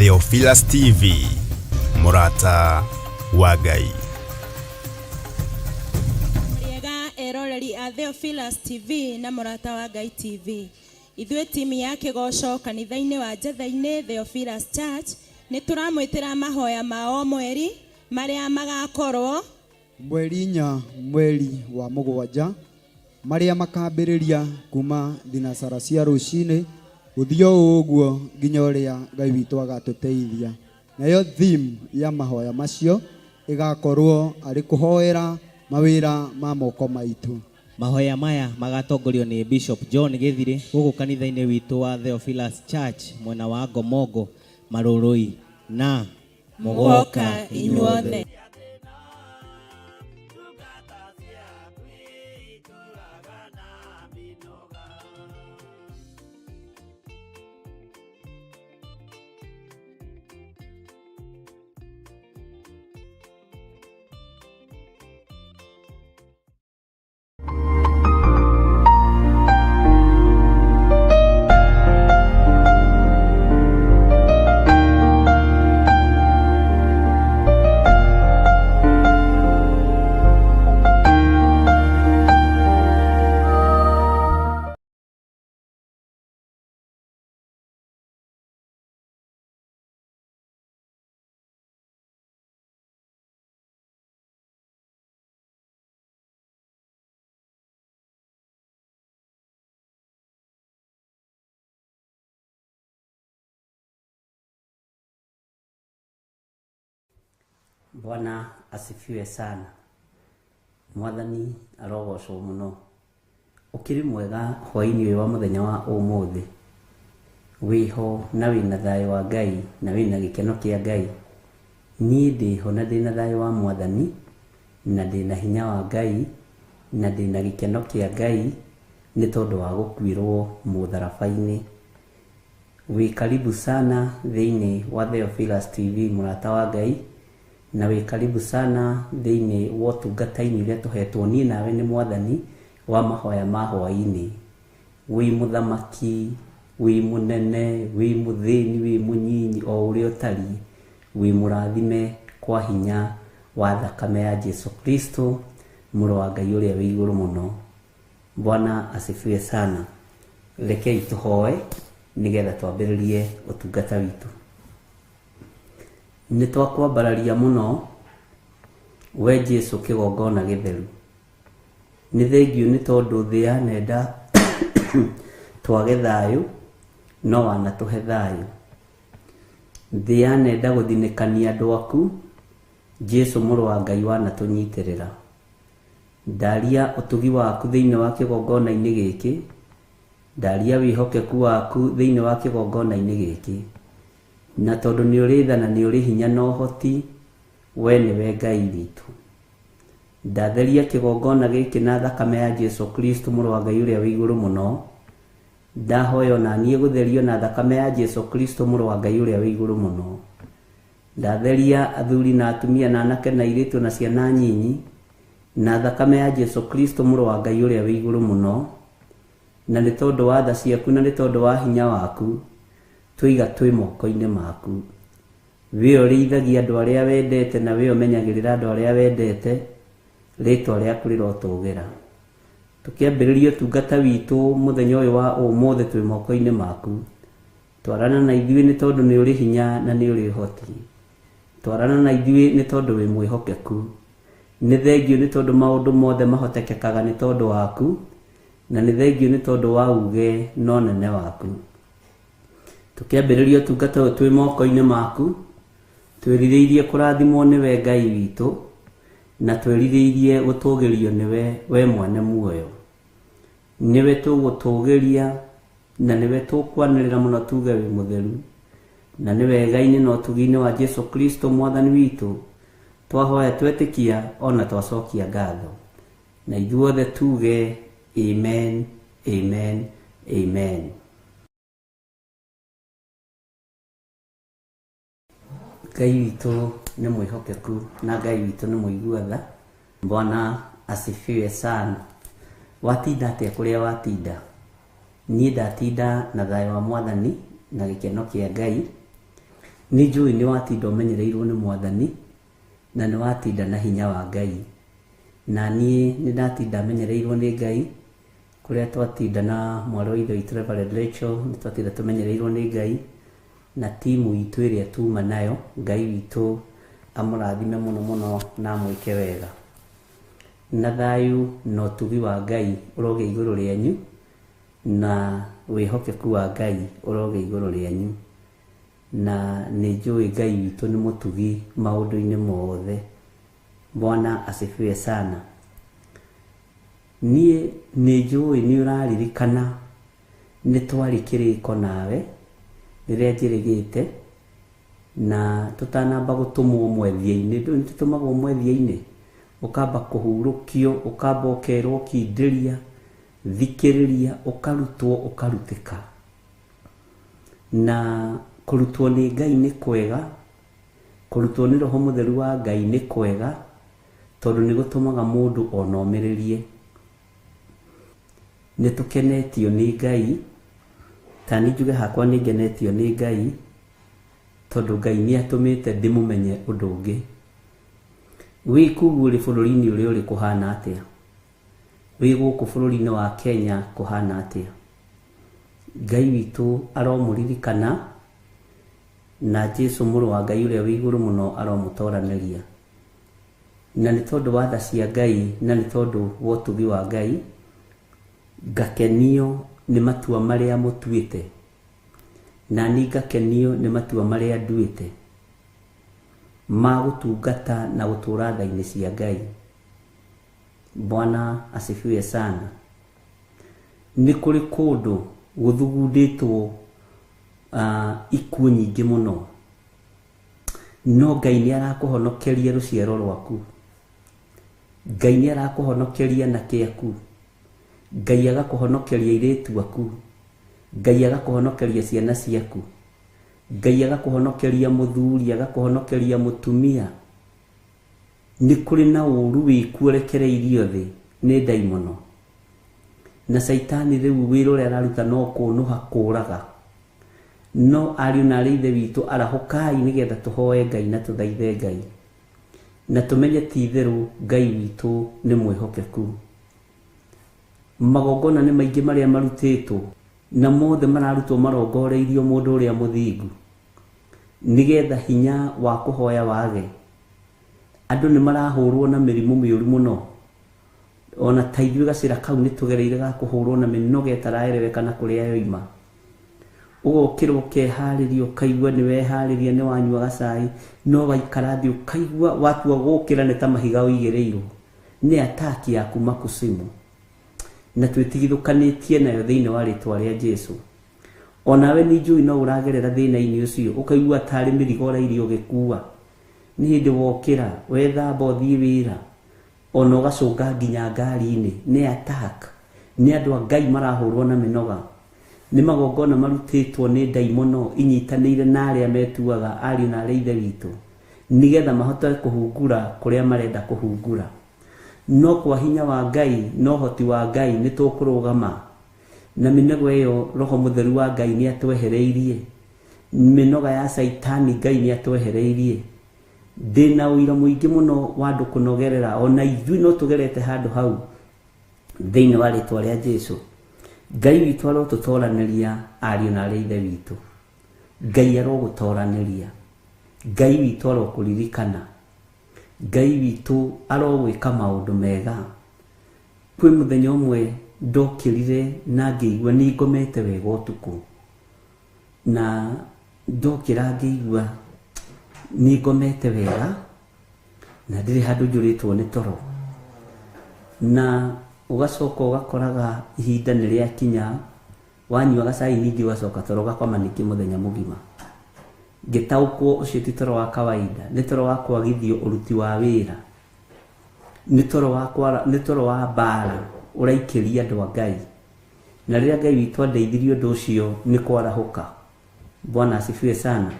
Theophilus TV, mũrata wa Ngai. Mũrĩega eroreri a Theophilus TV na mũrata wa Ngai TV. Ithuĩ timu ya kĩgoco kanitha-inĩ wa Njetha-inĩ Theophilus Church nĩ tũramwĩtĩra mahoya ma o mweri marĩa magakorwo Mweri 4 mweri wa mũgwanja, marĩa makambĩrĩria kuma thinacara cia rũcinĩ gũthiĩ o ũguo nginya ũrĩa Ngai witũ agatũteithia. Nayo theme ya mahoya macio ĩgakorwo arĩ kũhoera mawĩra ma moko maitũ. Mahoya maya magatongorio nĩ Bishop John Gĩthirĩ gũkũ kanitha-inĩ witũ wa Theophilus Church mwena wa Ngomongo, Marũrũi na mũgoka inyuothe. Bwana asifiwe sana. Mwathani arogocwo mũno. Ũkĩrĩ mwega hwaĩ-inĩ ũyũ wa mũthenya wa ũmũthĩ. Wĩho na wĩna thayũ wa Ngai na wĩna gĩkeno kĩa Ngai. Niĩ ndĩho na ndĩna thayũ wa Mwathani na ndĩna hinya wa Ngai na ndĩna gĩkeno kĩa Ngai nĩ tondũ wa gũkuĩrwo mũtharaba-inĩ. Wĩ karibu sana thĩinĩ wa Theophilus TV mũrata wa Ngai, na wĩ karibu sana thĩinĩ wa ũtungata-inĩ ũrĩa tũhetwo niĩ nawe nĩ Mwathani wa mahoya ma hwaĩ-inĩ. Wĩ mũthamaki, wĩ mũnene, wĩ mũthĩni, wĩ mũnyinyi, o ũrĩa ũtariĩ, wĩ mũrathime kwa hinya wa thakame ya Jesu Kristo, mũrũ wa Ngai ũrĩa wĩ igũrũ mũno. Bwana asifiwe sana. Rekei tũhoe nĩgetha twambĩrĩrie ũtungata witũ. Nĩ twakwambararia mũno we Jesu kĩgongona gĩtheru. Nĩ thengiũ nĩ tondũ thĩ yanenda twage thayũ no wanatũhe thayũ. Thĩ yanenda gũthinĩkania andũ aku, Jesu mũrũ wa Ngai wanatũnyitĩrĩra. Ndaria ũtugi waku thĩinĩ wa kĩgongona-inĩ gĩkĩ, ndaria wĩhokeku waku thĩinĩ wa kĩgongona-inĩ gĩkĩ. Na tondũ nĩ ũrĩ tha na nĩ ũrĩ hinya na ũhoti, we nĩwe Ngai witũ. Ndatheria kĩgongona gĩkĩ na thakame ya Jesu Kristo mũrũ wa Ngai ũrĩa wĩ igũrũ mũno. Ndahoya ona niĩ gũtherio na thakame ya Jesu Kristo mũrũ wa Ngai ũrĩa wĩ igũrũ mũno. Ndatheria athuri na atumia na anake na airĩtu na ciana nyinyi na thakame ya Jesu Kristo mũrũ wa Ngai ũrĩa wĩ igũrũ mũno. Na nĩ tondũ wa tha ciaku na nĩ tondũ wa hinya waku, twĩiga twĩ moko-inĩ maku. We ũrĩithagia andũ arĩa wendete na we ũmenyagĩrĩra andũ arĩa wendete, rĩtwa rĩaku rĩrotũgĩra. Tũkĩambĩrĩria ũtungata witũ mũthenya ũyũ wa ũmũthĩ twĩ moko-inĩ maku. Twarana na ithuĩ nĩ tondũ nĩ ũrĩ hinya na nĩ ũrĩ ũhoti. Twarana na ithuĩ nĩ tondũ wĩ mwĩhokeku. Nĩ thengiũ nĩ tondũ maũndũ mothe mahotekekaga nĩ tondũ waku, na nĩ thengiũ nĩ tondũ wa uge na ũnene waku. Tũkĩambĩrĩria ũtungata ũyũ twĩ moko-inĩ maku, twĩrirĩirie kũrathimwo nĩwe Ngai witũ, na twĩrirĩirie gũtũgĩrio nĩwe we mwene muoyo. Nĩwe tũgũtũgĩria na nĩwe tũkwanĩrĩra mũno tuge wĩ mũtheru, na nĩ wega-inĩ na ũtugi-inĩ wa Jesu Kristo Mwathani witũ twahoya twetĩkia ona twacokia ngatho. Na ithuothe tuge amen, amen, amen. Ngai witũ nĩ mwĩhokeku na Ngai witũ nĩ mũigua tha. Bwana asifiwe sana. Watinda atĩa kũrĩa watinda? Niĩ ndatinda na thayũ wa Mwathani na gĩkeno kĩa Ngai. Nĩ njũĩ nĩ watinda ũmenyereirwo nĩ Mwathani na nĩ watinda na hinya wa Ngai. Na niĩ nĩ ndatinda menyereirwo nĩ Ngai, kũrĩa twatinda na mwarĩ wa ithe witũ Reverend Rachel, nĩ twatinda tũmenyereirwo nĩ Ngai na timu itũ ĩrĩa tuma nayo. Ngai witũ amũrathime mũno mũno na amwĩke wega. Na thayũ na ũtugi wa Ngai ũrogĩa igũrũ rĩanyu, na wĩhokeku wa Ngai ũrogĩa igũrũ rĩanyu. Na nĩ njũĩ Ngai witũ nĩ mũtugi maũndũ-inĩ mothe. Bwana asifiwe sana. Niĩ nĩ njũĩ nĩ ũraririkana nĩ twarĩ kĩrĩko nawe rĩrĩa njĩrĩgĩte, na tũtanamba gũtũmwo mwethia-inĩ. Ndũĩ nĩ tũtũmagwo mwethia-inĩ, ũkamba kũhurũkio, ũkamba ũkerwo kindĩria, thikĩrĩria, ũkarutwo, ũkarutĩka. Na kũrutwo nĩ Ngai nĩ kwega, kũrutwo nĩ Roho Mũtheru wa Ngai nĩ kwega, tondũ nĩ gũtũmaga mũndũ onomĩrĩrie. Nĩ tũkenetio nĩ Ngai, ta niĩ njuge hakwa nĩ ngenetio nĩ Ngai, tondũ Ngai nĩ atũmĩte ndĩmũmenye ũndũ ũngĩ. Wĩ kũu ũrĩ bũrũri-inĩ ũrĩa ũrĩ kũhana atĩa? Wĩ gũkũ bũrũri-inĩ wa Kenya kũhana atĩa? Ngai witũ aromũririkana, na Jesu mũrũ wa Ngai ũrĩa wĩ igũrũ mũno aromũtoranĩria. Na nĩ tondũ wa tha cia Ngai na nĩ tondũ wa ũtugi wa Ngai, ngakenio nĩ matua marĩa mũtuĩte, na niĩ ngakenio nĩ matua marĩa nduĩte ma gũtungata na gũtũũra tha-inĩ cia Ngai. Bwana asifiwe sana. Nĩ kũrĩ kũndũ gũthugundĩtwo ikuũ nyingĩ mũno, no Ngai nĩ arakũhonokeria rũciaro rwaku. Ngai nĩ arakũhonokeria anake aku. Ngai agakũhonokeria airĩtu aku. Ngai agakũhonokeria ciana ciaku. Ngai agakũhonokeria mũthuri, agakũhonokeria mũtumia. Nĩ kũrĩ na ũũru wĩkuo ũrekereirio thĩ nĩ ndaimono. Na Caitani rĩu wĩra ũrĩa araruta no kũnũha kũraga. No ariũ na arĩ ithe witũ, arahũkai nĩgetha tũhoe Ngai na tũthaithe Ngai, na tũmenye ti itherũ Ngai witũ nĩ mwĩhokeku. Magongona nĩ maingĩ marĩa marutĩtwo, na mothe mararutwo marongoreirio mũndũ ũrĩa mũthingu, nĩgetha hinya wa kũhoya wage. Andũ nĩ marahũrwo na mĩrimũ mĩũru mũno. Ona ta ithuĩ gacĩra kau nĩ tũgereire ga kũhũrwo na mĩnoga ĩtaraereweka na kũrĩa yoima. Ũgokĩra ũkeharĩria, ũkaigua nĩ weharĩria, nĩ wanyua gacai, no waikara thĩ ũkaigua watua gũkĩra nĩ ta mahiga ũigĩrĩirwo. Nĩ ataki ya kuma kusimu. Na twĩtigithũkanĩtie nayo thĩinĩ wa rĩtwa rĩa Jesu. Onawe nĩ njũĩ no ũragerera thĩna-inĩ ũcio, ũkaigua tarĩ mĩrigo ũrairio ũgĩkua. Nĩ hĩndĩ wokĩra, wethamba ũthiĩ wĩra, ona ũgacũnga nginya ngari-inĩ. Nĩ attack. Nĩ andũ a Ngai marahũrwo na mĩnoga. Nĩ magongona marutĩtwo nĩ ndaimono inyitanĩire na arĩa metuaga ariũ na arĩa ithe witũ, nĩgetha mahote kũhungura kũrĩa marenda kũhungura. No kwa hinya wa Ngai na ũhoti wa Ngai nĩ tũkũrũgama. Na mĩnoga ĩyo Roho Mũtheru wa Ngai nĩ atwehereirie. Mĩnoga ya Caitani Ngai nĩ atwehereirie. Ndĩna ũira mũingĩ mũno wa andũ kũnogerera, ona ithuĩ no tũgerete handũ hau thĩinĩ wa rĩtwa rĩa Jesu. Ngai witũ arotũtoranĩria ariũ na arĩa ithe witũ. Ngai arogũtoranĩria. Ngai witũ arokũririkana. Ngai witũ arogwĩka maũndũ mega. Kwĩ mũthenya ũmwe ndokĩrire na ngĩigua nĩ ngomete wega ũtukũ, na ndokĩra ngĩigua nĩ ngomete wega na ndirĩ handũ njũrĩtwo nĩ toro. Na ũgacoka ũgakoraga ihinda nĩ rĩakinya, wanyua gacai ningĩ ũgacoka toro ũgakoma ningĩ mũthenya mũgima. Ngĩtaũkwo ũcio ti toro wa kawaida, nĩ toro wa kwagithio ũruti wa wĩra, nĩ toro wa kwara, nĩ toro wa mbara ũraikĩria andũ a Ngai. Na rĩrĩa Ngai witũ andeithirie ũndũ ũcio nĩ kwarahũka. Bwana asifiwe sana.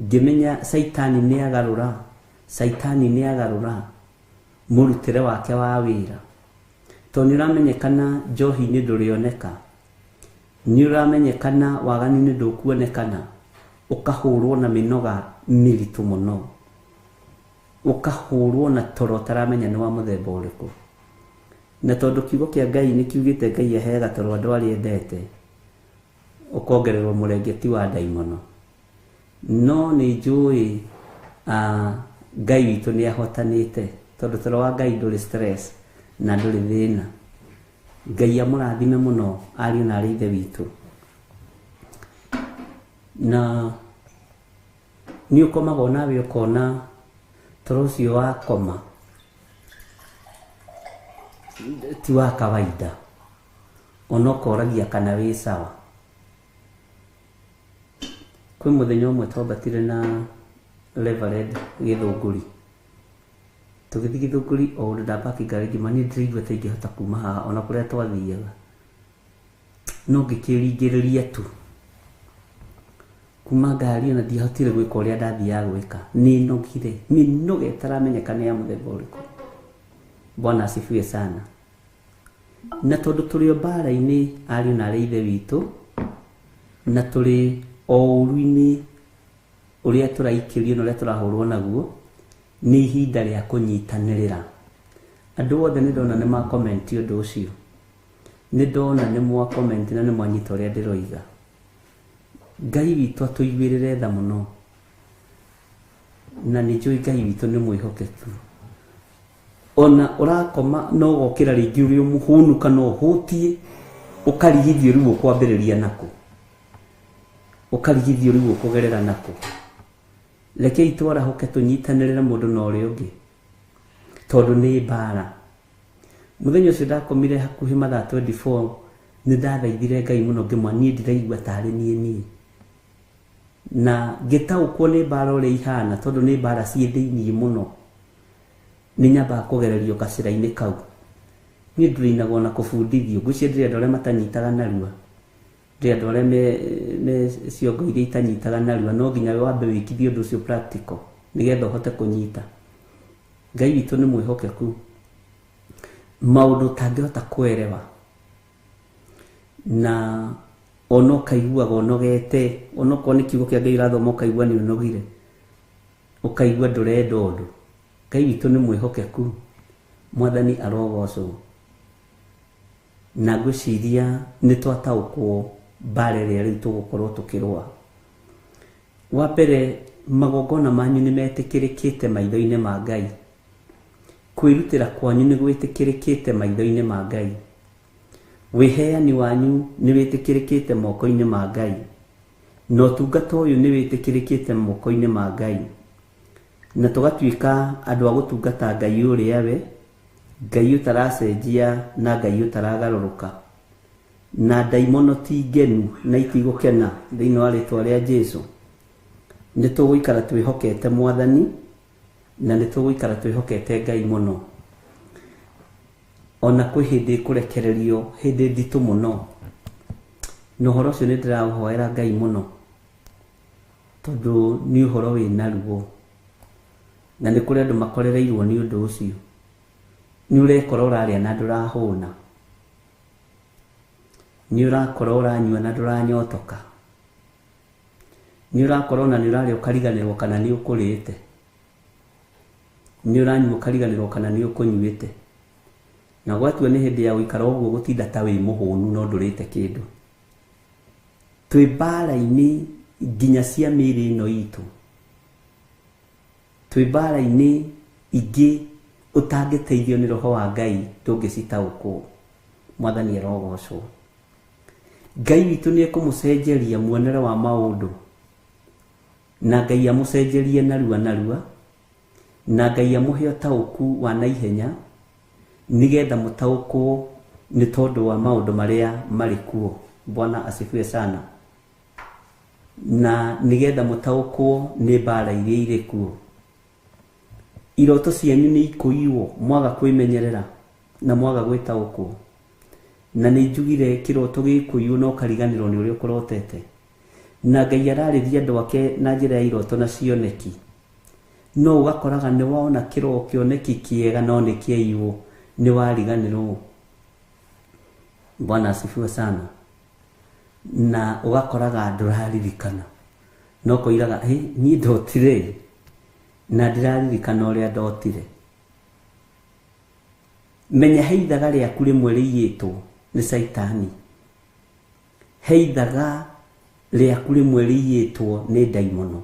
Ngĩmenya Caitani nĩ agarũra, Caitani nĩ agarũra mũrutĩre wake wa wĩra. Tondũ nĩ ũramenyekana njohi-inĩ ndũrĩoneka, nĩ ũramenyekana waganu-inĩ ndũkuonekana, Ũkahũrwo na mĩnoga mĩritũ mũno, ũkahũrwo na toro ũtaramenya nĩ wa mũthemba ũrĩkũ. Na tondũ kiugo kĩa Ngai nĩ kiugĩte Ngai aheaga toro andũ arĩa endete, ũkongererwo mũrengeti wa ndaimono. No nĩ njũĩ Ngai witũ nĩ ahotanĩte, tondũ toro wa Ngai ndũrĩ stress na ndũrĩ thĩna. Ngai amũrathime mũno ariũ na arĩ ithe witũ. Na nĩ ũkomaga onawe ũkona toro ũcio wakoma ti wa kawaida, ona ũkoragia kana wĩ sawa. Kwĩ mũthenya ũmwe twambatire na Reverend Gĩthũngũri, tũgĩthiĩ Gĩthũngũri o ũndũ ndambaki ngari ngĩma niĩ ndĩraigua ta ingĩhota kuma haha ona kũrĩa twathiaga, no ngĩkĩringĩrĩria tu kuma ngari ona ndiahotire gwĩka ũrĩa ndathiaga gwĩka. Nĩ nogire mĩnoga ĩtaramenyeka nĩ ya mũthemba ũrĩkũ. Bwana asifiwe sana. Na tondũ tũrĩ o mbara-inĩ ariũ na arĩ ithe witũ, na tũrĩ o ũru-inĩ ũrĩa tũraikĩrio na ũrĩa tũrahũrwo naguo, nĩ ihinda rĩa kũnyitanĩrĩra. Andũ othe nĩ ndona nĩ ma comment ũndũ ũcio, nĩ ndona nĩ mwa comment na nĩ mwanyita ũrĩa ndĩroiga. Ngai witũ atũiguĩrĩre tha mũno, na nĩ njũĩ Ngai witũ nĩ mwĩhokeku. Ona ũrakoma no ũgokĩra rĩngĩ ũrĩ o mũhũnu kana ũhũtiĩ, ũkarigithio rĩu ũkwambĩrĩria nakũ, ũkarigithio rĩu ũkũgerera nakũ. Rekei twarahũke tũnyitanĩrĩre mũndũ na ũrĩa ũngĩ, tondũ nĩ mbara. Mũthenya ũcio ndakomire hakuhĩ mathaa 24, nĩ ndathaithire Ngai mũno ngĩmwĩra niĩ ndĩraigua tarĩ niĩ niĩ, na ngĩtaũkwo nĩ mbara ũrĩa ihana, tondũ nĩ mbara ciĩ thĩiniĩ mũno. Nĩ nyambaga kũgererio gacĩra-inĩ kau. Niĩ ndũrĩinagwo na kũbundithio, ngwĩciria ndĩrĩ andũ arĩa matanyitaga narua, ndĩrĩ andũ arĩa me ciongo iria itanyitaga narua, no nginya wambe wĩkithie ũndũ ũcio practical nĩgetha ũhote kũnyita. Ngai witũ nĩ mwĩhokeku, maũndũ ũtangĩhota kũerewa, na ona ũkaiguaga ũnogete, ona okorwo nĩ kiugo kĩa Ngai ũrathoma ũkaigua nĩ ũnogire, ũkaigua ndũrenda ũndũ. Ngai witũ nĩ mwĩhokeku, Mwathani arogocwo. Na ngwĩciria nĩ twataũkwo mbara ĩrĩa rĩu tũgũkorwo tũkĩrũa. Wa mbere, magongona manyu nĩ metĩkĩrĩkĩte maitho-inĩ ma Ngai. Kwĩrutĩra kwanyu nĩ gwĩtĩkĩrĩkĩte maitho-inĩ ma Ngai. Wĩheani wanyu nĩ wĩtĩkĩrĩkĩte moko-inĩ ma Ngai. Na ũtungata ũyũ nĩ wĩtĩkĩrĩkĩte moko-inĩ ma Ngai. Na tũgatuĩka andũ a gũtungata Ngai ũrĩa we, Ngai ũtaracenjia na Ngai ũtaragarũrũka. Na ndaimono ti ngenu na itigũkena thĩinĩ wa rĩtwa rĩa Jesũ. Nĩ tũgũikara twĩhokete Mwathani, na nĩ tũgũikara twĩhokete Ngai mũno. Ona kwĩ hĩndĩ ĩkũrekererio, hĩndĩ nditũ mũno. Na ũhoro ũcio nĩ ndĩraũhoera Ngai mũno, tondũ nĩ ũhoro wĩna ruo. Na nĩ kũrĩ andũ makorereirwo nĩ ũndũ ũcio. Nĩ ũrekora ũrarĩa na ndũrahũna, nĩ ũrakora ũranyua na ndũranyotoka, nĩ ũrakora ona nĩ ũrarĩa ũkariganĩrwo kana nĩ ũkũrĩte, nĩ ũranyua ũkariganĩrwo kana nĩ ũkũnyuĩte. Na gwatua nĩ hĩndĩ ya gũikara ũguo gũtinda ta wĩ mũhũnu no ndũrĩte kĩndũ. Twĩ mbara-inĩ nginya cia mĩĩrĩ ĩno itũ, twĩ mbara-inĩ ingĩ ũtangĩteithio nĩ roho wa Ngai ndũngĩcitaũkwo. Mwathani arogocwo. Ngai witũ nĩ ekũmũcenjeria muonere wa maũndũ, na Ngai amũcenjerie narua narua, na Ngai amũhe ũtaũku wa naihenya, nĩgetha mũtaũkwo nĩ tondũ wa maũndũ marĩa marĩ kuo. Bwana asifiwe sana. Na nĩgetha mũtaũkwo nĩ mbara iria irĩ kuo. Iroto cianyu nĩ ikũiywo mwaga kwĩmenyerera na mwaga gwĩtaũkwo. Na nĩ njugire kĩroto gĩkũiywo na ũkariganĩrwo nĩ ũrĩa ũkũrotete. Na Ngai ararĩria andũ ake na njĩra ya iroto na cioneki. No ũgakoraga nĩ wona kĩoneki kĩega no nĩ kĩaiywo, nĩ wariganĩrwo. Bwana asifiwe sana. Na ũgakoraga ndũraririkana. No koiraga hĩ niĩ ndotire na ndĩraririkana ũrĩa ndotire. Menya he ithaga rĩaku rĩmwe rĩiyĩtwo nĩ Caitani, he ithaga rĩaku rĩmwe rĩiyĩtwo nĩ ndaimono.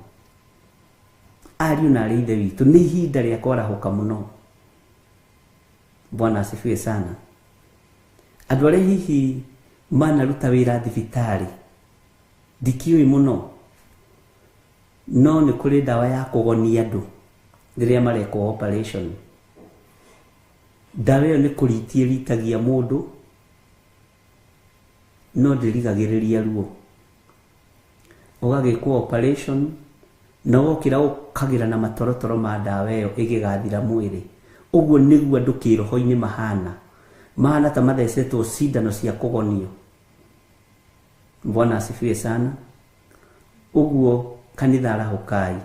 Ariũ na arĩ ithe witũ, nĩ ihinda rĩa kwarahũka mũno. Bwana asifiwe sana. Andũ arĩa hihi manaruta wĩra thibitarĩ ndikĩũĩ mũno, no nĩ kũrĩ ndawa ya kũgonia andũ rĩrĩa marekwo operation. Ndawa ĩyo nĩ kũritia ĩritagia mũndũ, no ndĩrigagĩrĩria ruo. Ũgagĩkwo operation na wokĩra ũkagĩra na matorotoro ma ndawa ĩyo ĩgĩgathira mwĩrĩ. Ũguo nĩguo andũ kĩroho-inĩ mahana, mahana ta mathecetwo cindano cia kũgonio. Bwana asifiwe sana. Ũguo kanitha arahũkai,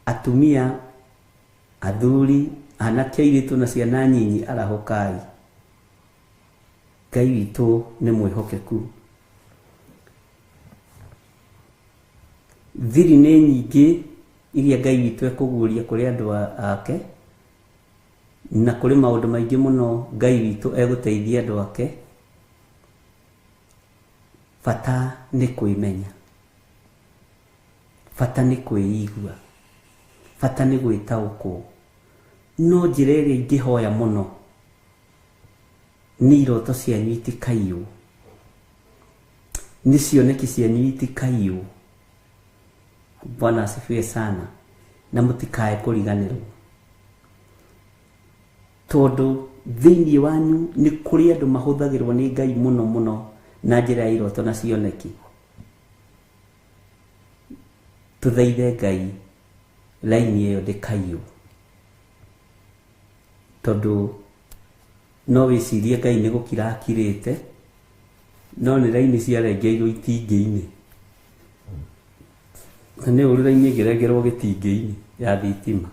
atumia, athuri, anake, airĩtu na ciana nyinyi, arahũkai. Ngai witũ nĩ mwĩhokeku. Thiri nĩ nyingĩ iria Ngai witũ ekũguũria kũrĩ andũ ake, na kũrĩ maũndũ maingĩ mũno Ngai witũ egũteithia andũ ake. Bata nĩ kwĩmenya, bata nĩ kwĩigua, bata nĩ gwĩtaũkwo. No njĩra ĩrĩa ingĩhoya mũno nĩ iroto cianyu itikaiywo, nĩ cioneki cianyu itikaiywo. Bwana asifiwe sana. Na mũtikae kũriganĩrwo, tondũ thĩinĩ wanyu nĩ kũrĩ andũ mahũthagĩrwo nĩ Ngai mũno mũno na njĩra ya iroto na cioneki. Tũthaithe Ngai raini ĩyo ndĩkaiywo, tondũ no wĩcirie Ngai nĩ gũkira akirĩte, no nĩ raini ciarengeirwo itingĩ-inĩ. Na nĩ ũru raini ĩngĩrengerwo gĩtingĩ-inĩ ya thitima,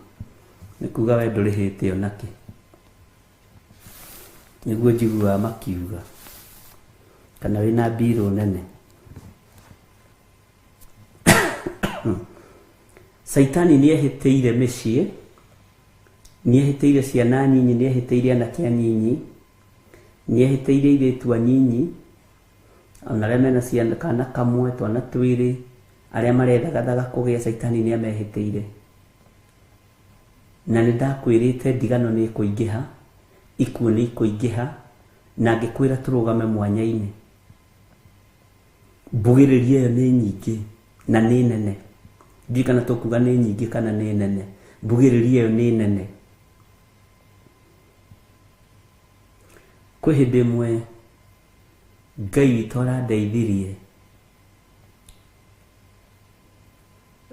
nĩ kuga we ndũrĩhĩte onakĩ. Nĩguo njiguaga makiuga, kana wĩna mbirũ nene. Caitani nĩ ehĩtĩire mĩciĩ, nĩ ehĩtĩire ciana nyinyi, nĩ ehĩtĩire anake anyinyi, nĩ ehĩtĩire airĩtu anyinyi, ona arĩa mena ciana kana kamwe, twana twĩrĩ, arĩa marethagathaga kũgĩa, Caitani nĩ amehĩtĩire. Na nĩ ndakwĩrĩte ndigano nĩ ĩkũingĩha, ikuũ nĩ ikũingĩha, na ngĩkwĩra tũrũgame mwanya-inĩ. Mbugĩrĩrio ĩyo nĩ nyingĩ na nĩ nene. Ndiũĩ kana tũkuga nĩ nyingĩ kana nĩ nene. Mbugĩrĩrio ĩyo nĩ nene. Kwĩ hĩndĩ ĩmwe Ngai witũ arandeithirie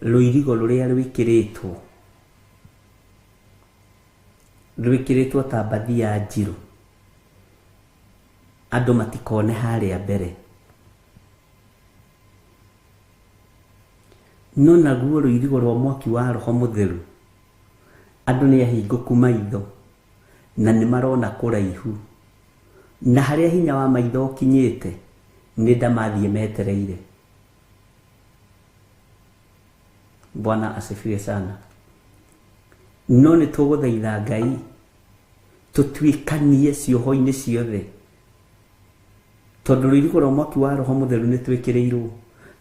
rũirigo rũrĩa rwĩkĩrĩtwo, rwĩkĩrĩtwo ta mbathia njirũ, andũ matikone harĩa mbere. No naguo rũirigo rwa mwaki wa Roho Mũtheru, andũ nĩ ahingũku maitho na nĩ marona kũraihu, na harĩa hinya wa maitho ũkinyĩte nĩ ndamathiĩ metereire. Bwana asifiwe sana. No nĩ tũgũthaitha Ngai tũtuĩkanie cioho-inĩ ciothe, tondũ rũirigo rwa mwaki wa Roho Mũtheru nĩ twĩkĩrĩirwo,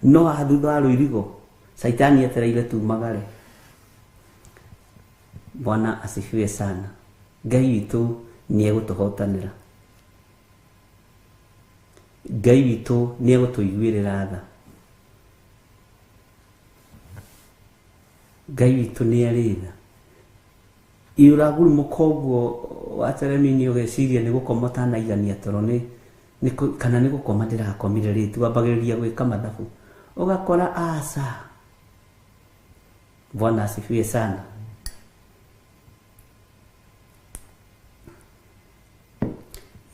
no haha thutha wa rũirigo Caitani etereire tumagare. Bwana asifiwe sana. Ngai witũ nĩ egũtũhotanĩra, Ngai witũ nĩ egũtũiguĩrĩra tha, Ngai witũ nĩ arĩ tha. Ĩũragurumũka ũguo wateremini ũgeciria nĩ gũkoma ũtanaigania toro, nĩ kana nĩ gũkoma ndĩrakomire rĩ, wambagĩrĩria gwĩka mathabu ũgakora aca. Bwana asifiwe sana.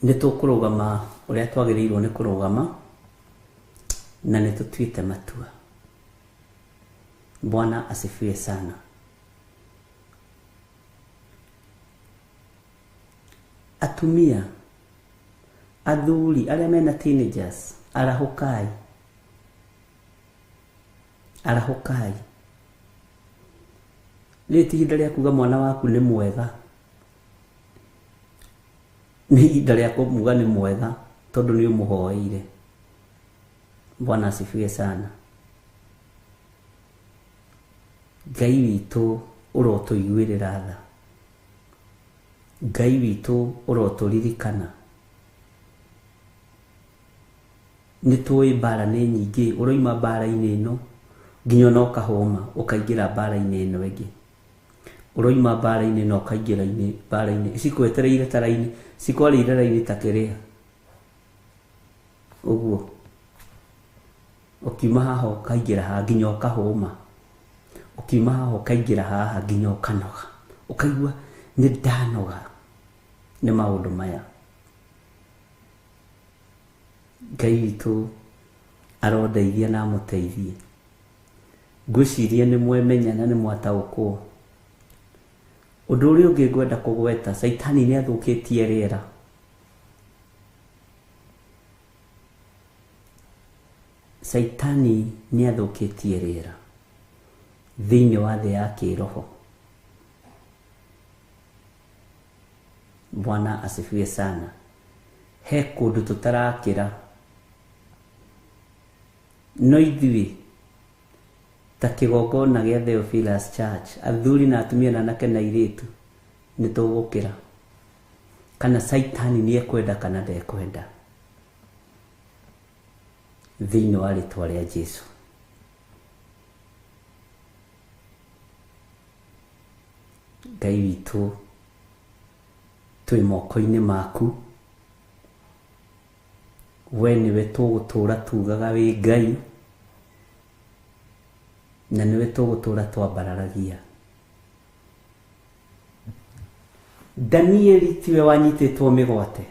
Nĩ tũkũrũgama ũrĩa twagĩrĩirwo nĩ kũrũgama, na nĩ tũtuĩte matua. Bwana asifiwe sana. Atumia, athuri arĩa mena teenagers, arahũkai. Arahũkai. Rĩrĩ ti ihinda rĩa kuga mwana waku nĩ mwega, nĩ ihinda rĩa kũmuga nĩ mwega tondũ nĩ ũmũhoeire. Bwana asifiwe sana. Ngai witũ ũrotũiguĩrĩra tha, Ngai witũ ũrotũririkana. Nĩ tũĩ mbara nĩ nyingĩ, ũroima mbara-inĩ ĩno nginya ona ũkahũma ũkaingĩra mbara-inĩ ĩno ĩngĩ, ũroima mbara-inĩ ĩno ũkaingĩra mbara-inĩ, cikwetereire ta raini, cikwarĩire raini ta kĩrĩa ũguo, ũkiuma haha ũkaingĩra haha nginya ũkahũma, ũkiuma haha ũkaingĩra haha nginya ũkanoga, ũkaigua nĩ ndanoga nĩ maũndũ maya. Ngai witũ arondeithia na amũteithie. Ngwĩciria nĩ mwemenya na nĩ mwataũkwo. Ũndũ ũrĩa ũngĩ ngwenda kũgweta, Caitani nĩ athũkĩtie rĩera. Caitani nĩ athũkĩtie rĩera thĩinĩ wa thĩ ya kĩroho. Bwana asifiwe sana. He kũndũ tũtarakĩra, no ithuĩ ta kĩgongona gĩa Theophilus Church, athuri na atumia na anake na airĩtu, nĩ tũgũkĩra. Kana Caitani nĩ ekwenda kana ndekwenda, thĩinĩ wa rĩtwa rĩa Jesu. Ngai witũ, twĩ moko-inĩ maku, we nĩwe tũgũtũra tugaga wĩ Ngai, na nĩwe tũgũtũra twambararagia. Danieli tiwe wanyitĩtwo mĩgwate.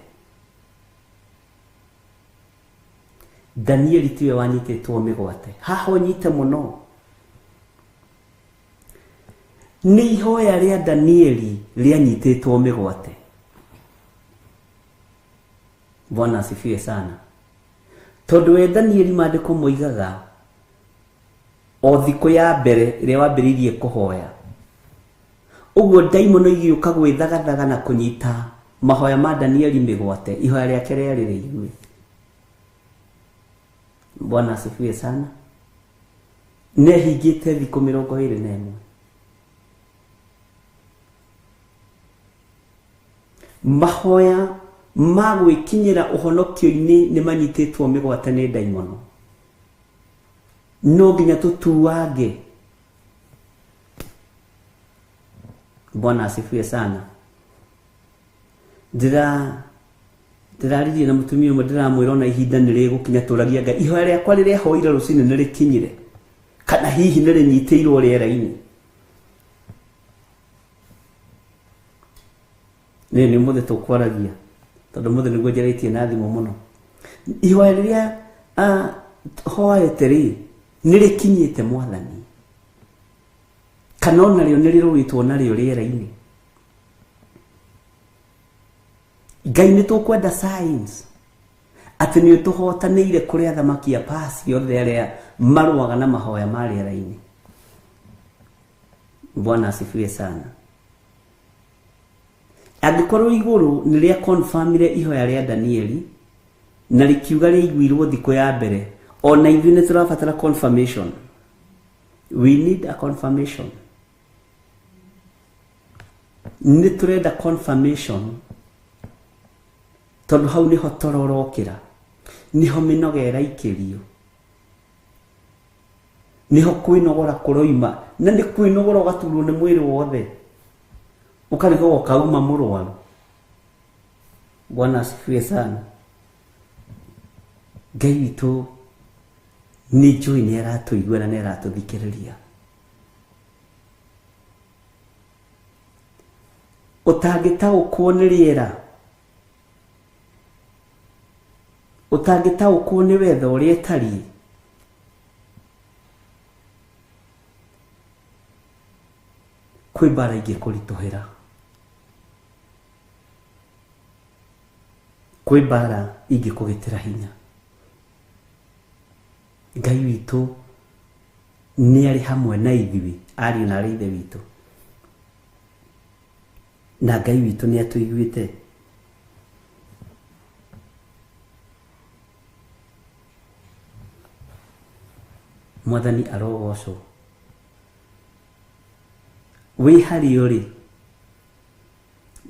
Danieli tiwe wanyitĩtwo mĩgwate. Haha ũnyite mũno. Nĩ ihoya rĩa Danieli rĩanyitĩtwo mĩgwate. Bwana asifiwe sana. Tondũ we Danieli maandĩko moigaga o thikũ ya mbere ĩrĩa wambĩrĩirie kũhoya, ũguo ndaimono igĩũka gwĩthagathaga na kũnyita mahoya ma Danieli mĩgwate, ihoya rĩake rĩarĩ rĩigue. Bwana asifiwe sana. Nĩehingĩte thikũ 21. Mahoya ma gwĩkinyĩra ũhonokio-inĩ nĩ manyitĩtwo mĩgwate nĩ ndaimono. No nginya tũtuange. Bwana asifiwe sana. Ndĩraririe na mũtumia ũmwe, ndĩramwĩra ona ihinda nĩ rĩgũkinya tũragia Ngai, ihoya rĩakwa rĩrĩa hoire rũcinĩ nĩ rĩkinyire, kana hihi nĩ rĩnyitĩirwo rĩera-inĩ. Nĩ nĩ ũmũthĩ tũkwaragia, tondũ ũmũthĩ nĩguo njarĩtie na thimũ mũno. Ihoya rĩrĩa hoete rĩ, nĩ rĩkinyĩte Mwathani, kana ona rĩo nĩ rĩrũĩtwo narĩo rĩera-inĩ. Ngai nĩ tũkwenda signs atĩ nĩ ũtũhotanĩire kũrĩ athamaki a Pasi othe arĩa marũaga na mahoya ma rĩera-inĩ. Bwana asifiwe sana. Angĩkorwo igũrũ nĩ rĩa confirmire ihoya rĩa Danieli na rĩkiuga rĩaiguirwo thikũ ya mbere, ona ithuĩ nĩ tũrabatara confirmation. We need a confirmation. Nĩ tũrenda confirmation tondũ hau nĩho tororokĩra, nĩho mĩnoga ĩraikĩrio, nĩho kwĩnogora kũroima, na nĩ kwĩnogora ũgaturwo nĩ mwĩrĩ wothe, ũkarigwo ũkauma mũrwaru. Bwana asifiwe sana. Ngai witũ nĩ njũĩ nĩ aratũigua na nĩ aratũthikĩrĩria. Ũtangĩtaũkwo nĩ rĩera, ũtangĩtaũkwo nĩ wetha ũrĩa ĩtariĩ, kwĩ mbara ingĩkũritũhĩra, kwĩ mbara ingĩkũgitĩra hinya. Ngai witũ Nĩ arĩ hamwe na ithuĩ ariũ na arĩ ithe witũ, na Ngai witũ nĩ atũiguĩte. Mwathani arogocwo. Wĩ harĩa ũrĩ,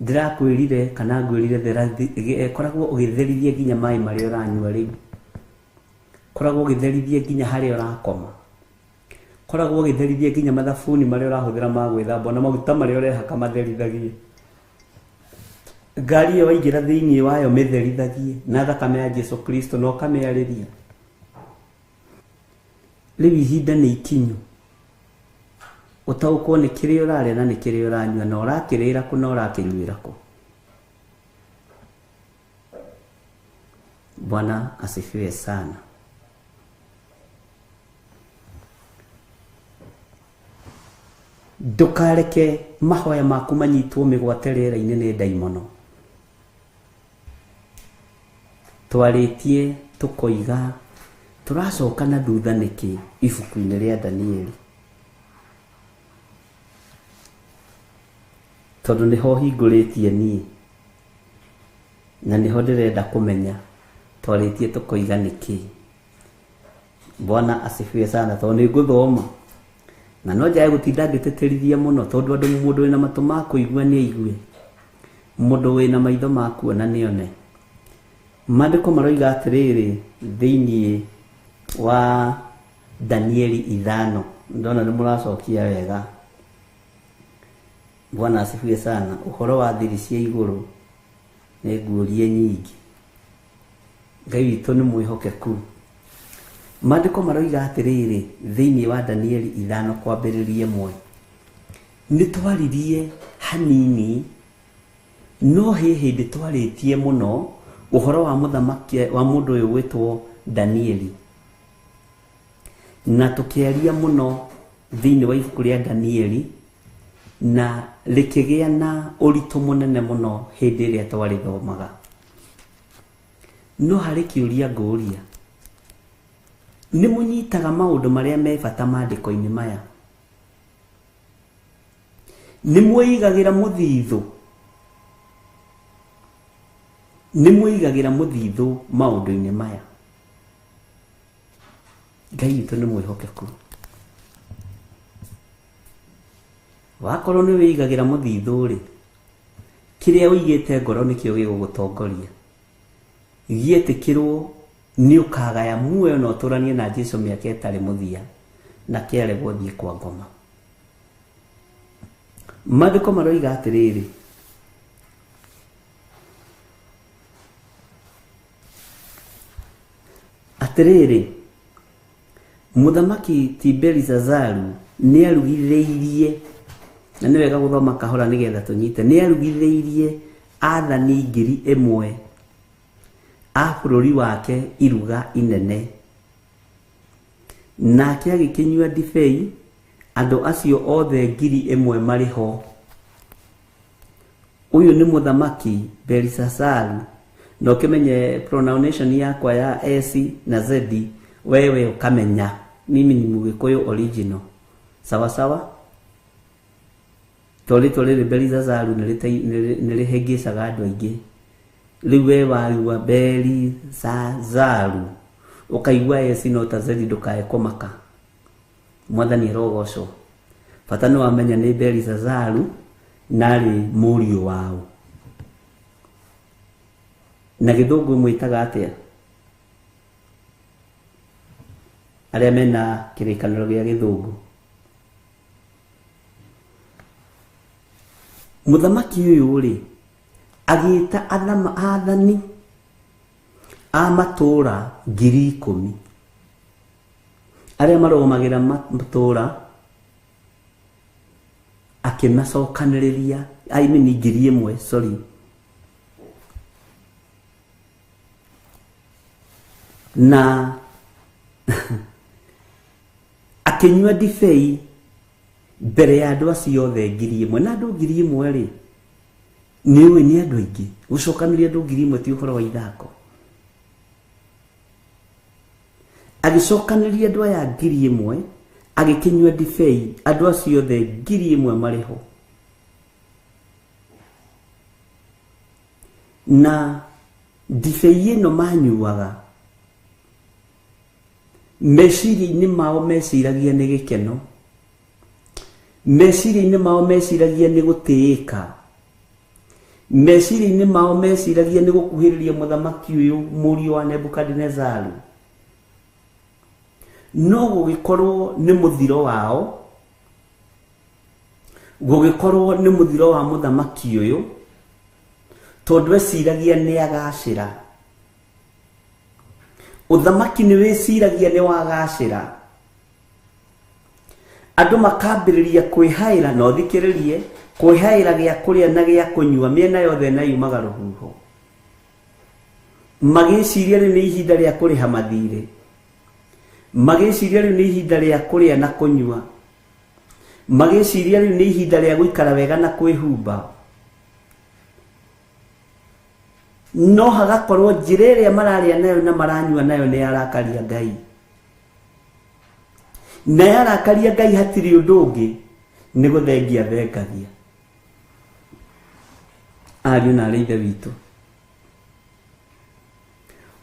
ndĩrakwĩrire kana ngwĩrire koragwo ũgĩtherithia nginya maĩ marĩa ũranyua rĩu, koragwo ũgĩtherithia nginya harĩa ũrakoma, koragwo ũgĩtherithia nginya mathabuni marĩa ũrahũthĩra ma gwĩthamba, na maguta marĩa ũrehaka matherithagie. Ngari ĩyo waingĩra thĩinĩ wayo mĩtherithagie na thakame ya Jesu Kristo na ũkamĩarĩria. Rĩu ihinda nĩ ikinyu ũtaũkwo nĩ kĩrĩa ũrarĩa na nĩ kĩrĩa ũranyua, na ũrakĩrĩra kũ na ũrakĩnyuĩra kũ. Bwana asifiwe sana. Ndũkareke mahoya maku manyitwo mĩgwate rĩera-inĩ nĩ ndaimono. Twarĩtie tũkoiga tũracoka na thutha nĩkĩ ibuku-inĩ rĩa Danieli, tondũ nĩho hingũrĩtie niĩ na nĩho ndĩrenda kũmenya twarĩtie tũkoiga nĩkĩ. Bwana asifiwe sana. Tondũ nĩ ngũthoma na no njage gũtinda ngĩtĩtĩrithia mũno, tondũ andũ mũndũ wĩna matũ ma kũigua nĩ aigue, mũndũ wĩna maitho ma kuona nĩ one. Maandĩko maroiga atĩrĩrĩ thĩinĩ wa Danieli 5, ndona nĩ mũracokia wega. Bwana asifiwe sana. Ũhoro wa thiri cia igũrũ nĩ nguũrie nyingĩ. Ngai witũ nĩ mwĩhokeku. Maandĩko maroiga atĩrĩrĩ thĩinĩ wa Danieli 5 kwambĩrĩria 1, nĩ twaririe hanini no he hĩndĩ twarĩtie mũno ũhoro wa mũthamaki wa mũndũ ũyũ gwĩtwo Danieli, na tũkĩaria mũno thĩinĩ wa ibuku rĩa Danieli na rĩkĩgĩa na ũritũ mũnene mũno hĩndĩ ĩrĩa twarĩthomaga. No harĩ kĩũria ngũria, nĩ mũnyitaga maũndũ marĩa me bata maandĩko-inĩ maya? Nĩ mwĩigagĩra mũthithũ? Nĩ mwĩigagĩra mũthithũ maũndũ-inĩ maya? Ngai witũ nĩ mwĩhokeku. Wakorwo nĩ wĩigagĩra mũthithũ rĩ, kĩrĩa ũigĩte ngoro nĩkĩo gĩgũgũtongoria. Gĩetĩkĩrwo nĩ ũkagaya muoyo na ũtũranie na Jesu mĩaka ĩtarĩ mũthia, na kĩaregwo thiĩ kwa ngoma. Maandĩko maroiga atĩrĩrĩ, atĩrĩrĩ, mũthamaki ti Belisazaru nĩ arugithĩirie, na nĩ wega gũthoma kahora nĩgetha tũnyite, nĩ arugithĩirie athani 1,000 a bũrũri wake iruga inene, nake agĩkĩnyua ndibei andũ acio othe 1,000 marĩ ho. Ũyũ nĩ mũthamaki Belisazaru, na ũkĩmenye pronunciation yakwa ya S na Z, wewe ũkamenya mimi ni Mugĩkũyũ original. Sawa sawa? To rĩtwa rĩrĩ Belisazaru nĩ rĩhĩngĩcaga andũ aingĩ. Rĩu we waigua Belisazaru ũkaigua S no ta Z, ndũkae kũmaka. Mwathani arogocwo. Bata nĩ wamenya nĩ Belisazaru na arĩ mũriũ wao. Na gĩthũngũ mwĩtaga atĩa? Arĩa mena kĩrĩkanĩro gĩa gĩthũngũ. Mũthamaki ũyũ rĩ, agĩta athani a matũũra 10,000 arĩa marũgamagĩra matũũra, akĩmacokanĩrĩria, I mean 1,000, sorry. Na akĩnyua ndibei mbere ya andũ acio othe 1,000. Na andũ 1,000 rĩ, nĩ ũĩ nĩ andũ aingĩ. Gũcokanĩria andũ 1,000 ti ũhoro wa ithako. Agĩcokanĩria andũ aya 1,000, Agĩkĩnyua ndibei andũ acio othe 1,000 marĩ ho. Na ndibei ĩno manyuaga meciria-inĩ mao meciragia nĩ gĩkeno, meciria-inĩ mao meciragia nĩ gũtĩĩka, meciria-inĩ mao meciragia nĩ gũkuhĩrĩria mũthamaki ũyũ mũriũ wa Nebukadinezaru. No gũgĩkorwo nĩ mũthiro wao, gũgĩkorwo nĩ mũthiro wa mũthamaki ũyũ, tondũ eciragia nĩ agacĩra. Ũthamaki nĩ wĩciragia nĩ wagacĩra. Andũ makambĩrĩria kwĩhaĩra, na ũthikĩrĩrie, kwĩhaĩra gĩa kũrĩa na gĩa kũnyua mĩena yothe na yumaga rũhuho. Magĩciria rĩu nĩ ihinda rĩa kũrĩha mathirĩ, magĩciria rĩu nĩ ihinda rĩa kũrĩa na kũnyua, magĩciria rĩu nĩ ihinda rĩa gũikara wega na kwĩhumba. No hagakorwo njĩra ĩrĩa mararĩa nayo na maranyua nayo nĩ yarakaria Ngai. Na yarakaria Ngai hatirĩ ũndũ ũngĩ, nĩ gũthengia thengagia. Ariũ na arĩ ithe witũ,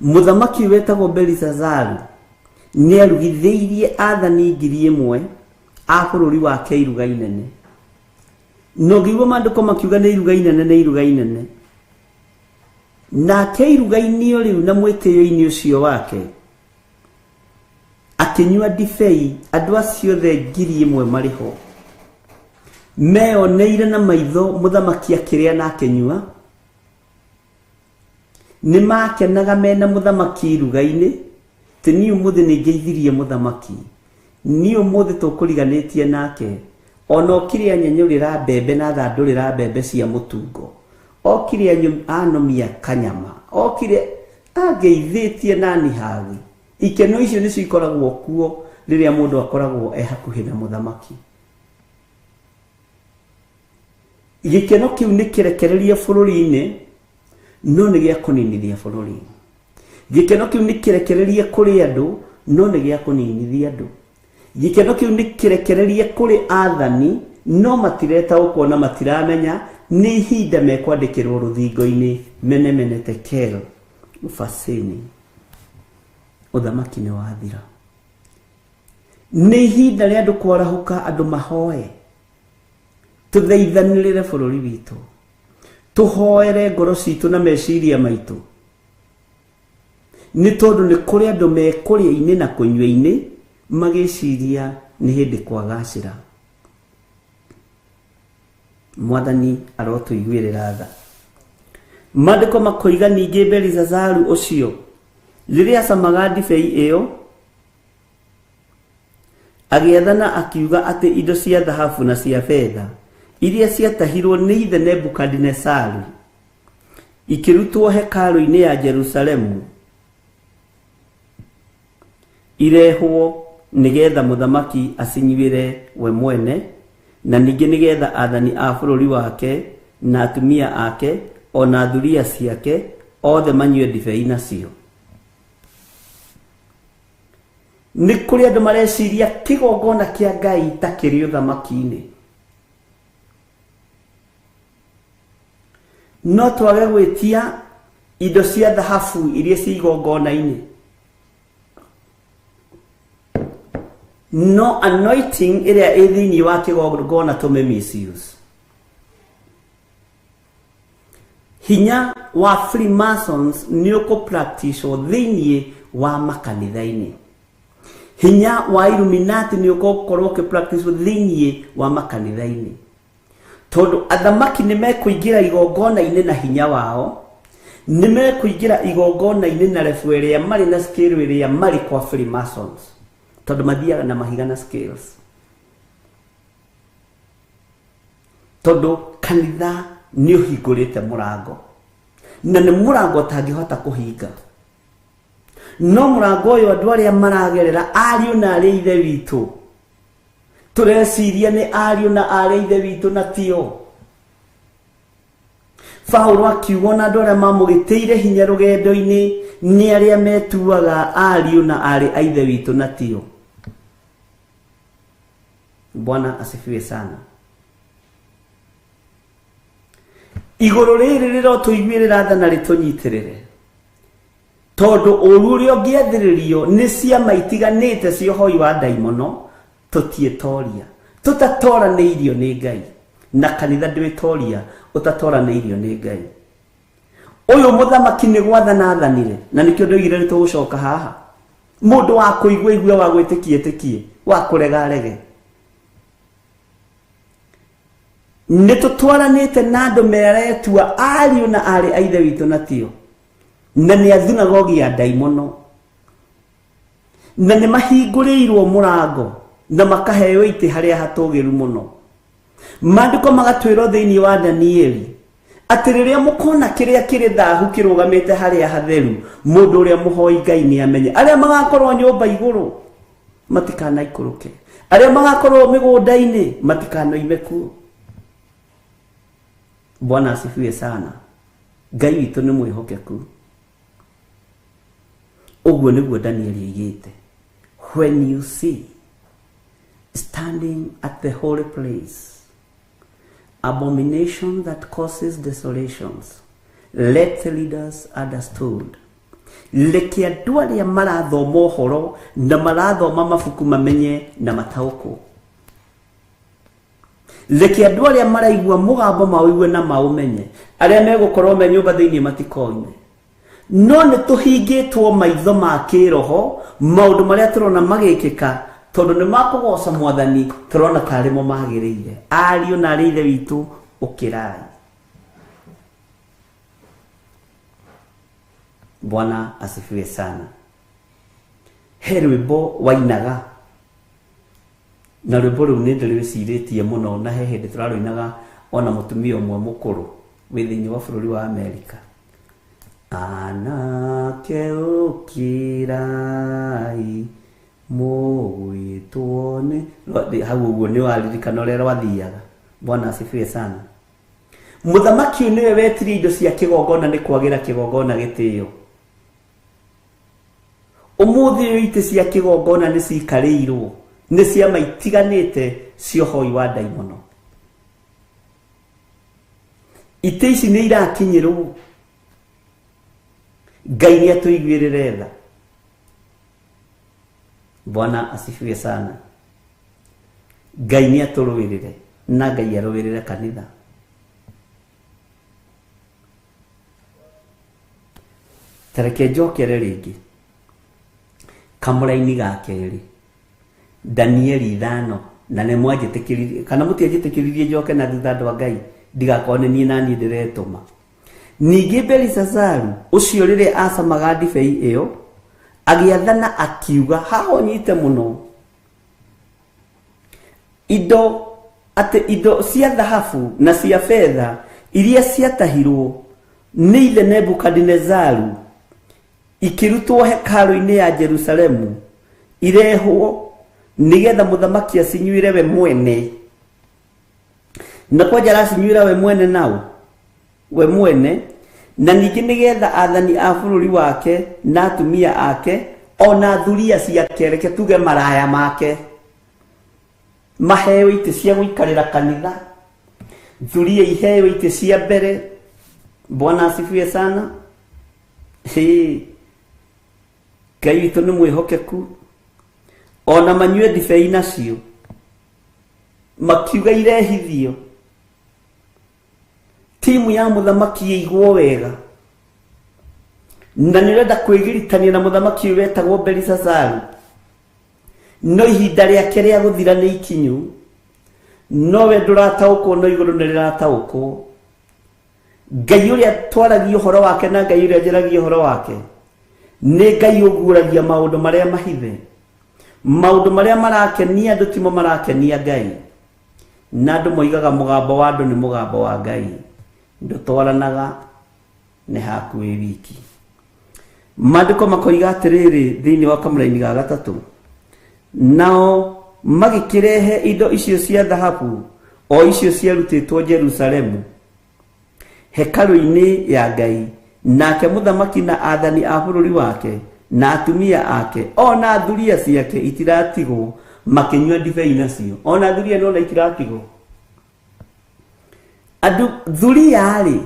mũthamaki wetagwo Belisazaru nĩ arugithĩirie athani 1,000 a bũrũri wake iruga inene. Na ũngĩigua maandĩko makiuga nĩ iruga inene, nĩ iruga inene. Nake iruga-inĩ o rĩu na mwĩtĩo-inĩ ũcio wake akĩnyua ndibei, andũ acio othe 1,000 marĩ ho. Meyoneire na maitho mũthamaki akĩrĩa na akĩnyua. Nĩ makenaga mena mũthamaki iruga-inĩ, atĩ niĩ ũmũthĩ nĩ ngeithirie mũthamaki, niĩ ũmũthĩ tũkũriganĩtie nake. Ona okire anyenyũrĩra mbembe na thandũrĩra mbembe cia mũtungo, okire anomia kanyama, okire angeithĩtie nani hagi. Ikeno icio nĩcio ikoragwo kuo rĩrĩa mũndũ akoragwo e hakuhĩ na mũthamaki. Gĩkeno kĩu nĩ kĩrekererie bũrũri-inĩ, no nĩ gĩa kũninithia bũrũri. Gĩkeno kĩu nĩ kĩrekererie kũrĩ andũ, no nĩ gĩa kũninithia andũ. Gĩkeno kĩu nĩ kĩrekererie kũrĩ athani, no matiretaũkwo na matiramenya nĩ ihinda mekwandĩkĩrwo rũthingo-inĩ mene mene tekel ufasini. Ũthamaki nĩ wathira. Nĩ ihinda rĩa andũ kwarahũka, andũ mahoe, tũthaithanĩrĩre bũrũri witũ, tũhoere ngoro citũ na meciria maitũ, nĩ tondũ nĩ kũrĩ andũ mekũrĩa-inĩ na kũnyua-inĩ magĩciria nĩ hĩndĩ kwagacĩra. Mwathani arotũiguĩrĩra tha. Maandĩko makoiga ningĩ Belisazaru ũcio rĩrĩa acamaga ndibei ĩyo agĩathana akiuga atĩ indo cia thahabu na cia betha iria ciatahirwo nĩ ithe Nebukadinesaru ikĩrutwo hekarũ-inĩ ya Jerusalemu irehwo nĩgetha mũthamaki acinyuĩre we mwene, na ningĩ nĩgetha athani a bũrũri wake na atumia ake ona thuriya ciake othe manyue ndibei nacio. Nĩ kũrĩ andũ mareciria kĩgongona kĩa Ngai ta kĩrĩ ũthamaki-inĩ. No twage gwĩtia indo cia thahabu iria ci igongona-inĩ, no anointing ĩrĩa ĩ thĩinĩ wa kĩgongona tũmĩ misuse. Hinya wa Freemasons nĩ ũkũ-practicewo thĩinĩ wa makanitha-inĩ. Hinya wa Illuminati nĩ ũgũkorwo ũkĩ-practicewo thĩinĩ wa makanitha-inĩ, tondũ athamaki nĩ mekũingĩra igongona-inĩ na hinya wao, nĩ mekũingĩra igongona-inĩ na level ĩrĩa marĩ na scale ĩrĩa marĩ kwa Freemasons, tondũ mathiaga na mahiga na scales. Tondũ kanitha nĩ ũhingũrĩte mũrango, na nĩ mũrango ũtangĩhota kũhinga. No mũrango ũyũ andũ arĩa maragerera, ariũ na arĩ ithe witũ, tũreciria nĩ ariũ na arĩ ithe witũ na tio. Paulo akiuga ona andũ arĩa mamũgĩtĩire hinya rũgendo-inĩ nĩ arĩa metuaga ariũ na arĩ a ithe witũ na tio. Bwana asifiwe sana. Igũrũ rĩrĩ rĩrotũiguĩrĩra tha na rĩtũnyitĩrĩre, tondũ ũru ũrĩa ũngĩathĩrĩrio nĩ ciama itiganĩte cia ũhoi wa ndaimono tũtiĩtoria, tũtatoranĩirio nĩ Ngai, na kanitha ndwĩtoria ũtatoranĩirio nĩ Ngai. Ũyũ mũthamaki nĩ gwathana athanire, na nĩkĩo ndoigire nĩtũgũcoka haha. Mũndũ wa kũigua igue, wa gwĩtĩkia ĩtĩkie, wa kũrega arege. Nĩ tũtwaranĩte na andũ meretua ariũ na aarĩ a ithe witũ na tio, na nĩ a thunagogi ya ndaimono, na nĩ mahingũrĩirwo mũrango na makaheo itĩ harĩa hatũgĩru mũno. Maandĩko magatwĩrwo thĩinĩ wa Danieli atĩ rĩrĩa mũkona kĩrĩa kĩrĩ thahu kĩrũgamĩte harĩa hatheru, mũndũ ũrĩa mũhoi Ngai nĩ amenye. Arĩa magakorwo nyũmba igũrũ matikanaikũrũke, arĩa magakorwo mĩgũnda-inĩ matikanoime kuo. Bwana asifiwe sana. Ngai witũ nĩ mwĩhokeku. Ũguo nĩguo Danieli oigĩte, when you see standing at the holy place abomination that causes desolations, let the leaders understood. Reke andũ arĩa marathoma ũhoro na marathoma mabuku mamenye na mataũkwo. Reke andũ arĩa maraigua mũgambo maũigue na maũmenye, arĩa megũkorwo me nyũmba thĩinĩ matikoime. No nĩ tũhingĩtwo maitho ma kĩroho, maũndũ marĩa tũrona magĩkĩka, tondũ nĩ makũgoca mwathani tũrona tarĩ mo magĩrĩire. Ariũ na aarĩ a ithe witũ, ũkĩrai. Bwana asifiwe sana. He rwĩmbo wainaga, na rwĩmbo rũu nĩ ndĩrwĩcirĩtie mũno, na he hĩndĩ tũrarũinaga ona mũtumia ũmwe mũkũrũ wĩ thĩinĩ wa bũrũri wa Amerika. Anake ũkĩrai mũgwĩtwo nĩ hau ũguo nĩ waririkana ũrĩa rwathiaga. Bwana asifiwe sana. Mũthamaki ũyũ nĩwe wetirie indo cia kĩgongona nĩ kwagĩra kĩgongona gĩtĩo. Ũmũthĩ ũyũ itĩ cia kĩgongona nĩ cikarĩirwo nĩ ciama itiganĩte cia ũhoi wa ndaimono. Itĩ ici nĩ irakinyĩrwo. Ngai nĩ atũiguĩrĩre tha. Bwana asifiwe sana. Ngai nĩ atũrũĩrĩre na Ngai arũĩrĩre kanitha. Tareke njokere rĩngĩ kamũraini ga kerĩ, Danieli 5, na nĩ mwanjĩtĩkĩririe kana mũtianjĩtĩkĩririe njoke na thutha, andũ a Ngai, ndigakorwo nĩ niĩ na niĩ ndĩretũma. Ningĩ Belishazaru ũcio rĩrĩa acamaga ndibei ĩyo agĩathana akiuga, haha ũnyite mũno, indo atĩ indo cia thahabu na cia betha iria ciatahirwo nĩ ithe Nebukadinezaru ikĩrutwo hekarũ-inĩ ya Jerusalemu irehwo nĩgetha mũthamaki acinyuĩre we mwene. Na kwanja aracinyuĩra we mwene nao we mwene, na ningĩ nĩgetha athani a bũrũri wake na atumia ake ona thuria ciake, reke tuge maraya make, maheo itĩ cia gũikarĩra kanitha, thuria iheo itĩ cia mbere. Bwana asifiwe sana. Ngai witũ nĩ mwĩhokeku. Ona manyue ndibei nacio makiuga irehithio, timu ya mũthamaki ĩigwo wega, na nĩ ũrenda kwĩgiritania na mũthamaki ũyũ wetagwo Belishazaru, no ihinda rĩake rĩa gũthira nĩ ikinyu, no we ndũrataũkwo, no igũrũ nĩ rĩrataũkwo. Ngai ũrĩa twaragia ũhoro wake na Ngai ũrĩa njaragia ũhoro wake nĩ Ngai ũguũragia maũndũ marĩa mahithe. Maũndũ marĩa marakenia andũ timo marakenia Ngai, na andũ moigaga mũgambo wa andũ nĩ mũgambo wa Ngai, ndũtwaranaga nĩ haku wĩ wiki. Maandĩko makoiga atĩrĩrĩ thĩinĩ wa kamũraini ga gatatũ, nao magĩkĩrehe indo icio cia thahabu o icio ciarutĩtwo Jerusalemu hekarũ-inĩ ya Ngai, nake mũthamaki na athani a bũrũri wake na atumia ake ona thuria ciake itiratigwo Makĩnyua ndibei nacio. Ona thuriya nona itiratigwo. Andũ thuriya rĩ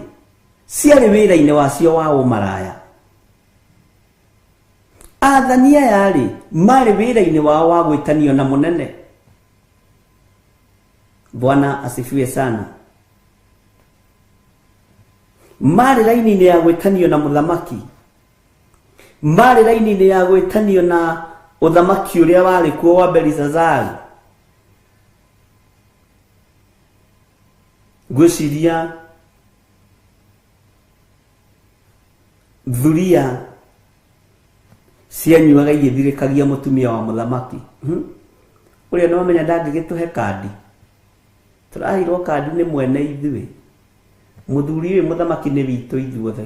ciarĩ wĩra-inĩ wacio wa ũmaraya. Athani aya rĩ marĩ wĩra-inĩ wao wa gwĩtanio na mũnene. Bwana asifiwe sana. Marĩ raini-inĩ ya gwĩtanio na mũthamaki. Marĩ raini-inĩ ya gwĩtanio na ũthamaki ũrĩa warĩ kuo wa Belisazari. Ngwĩciria thuriya cianyuaga igĩthirĩkagia mũtumia wa mũthamaki. Ũrĩa nĩ wamenya ndangĩgĩtũhe kandi. Tũraheirwo kandi nĩ mwene ithuĩ. Mũthuri ũyũ mũthamaki nĩ witũ ithuothe.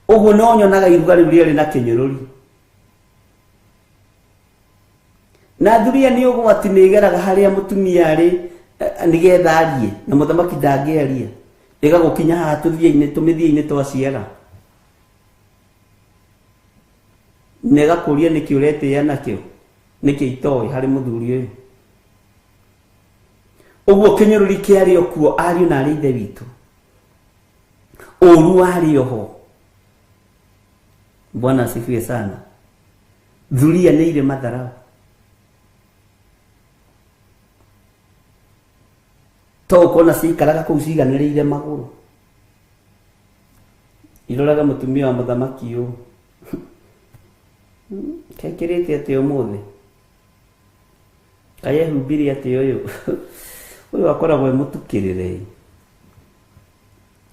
Ũguo no nyonaga iruga rĩu rĩarĩ na kĩnyũrũri. Na thuriya nĩ ũgwati nĩ ĩgeraga harĩa mũtumia arĩ nĩgetha arie na mũthamaki ndangĩaria. Ĩgagũkinya haha tũthiĩ-inĩ tũmĩthiĩ-inĩ twa ciara. Na ĩgakũria nĩkĩ ũretĩĩa nakĩo, nĩkĩ itoĩ harĩ mũthuri ũyũ. Ũguo kĩnyũrũri kĩarĩ o kuo ariũ na arĩ ithe witũ. Ũru warĩ oho. Bwana asifiwe sana. Thuriya nĩ irĩ matharau. To ũkona ciikaraga kũu ciganĩrĩire magũrũ. Iroraga mũtumia wa mũthamaki ũũ. Kekĩrĩte atĩa ũmũthĩ? Kaĩ ehumbire atĩa ũyũ? Ũyũ akoragwo e mũtukĩrĩre.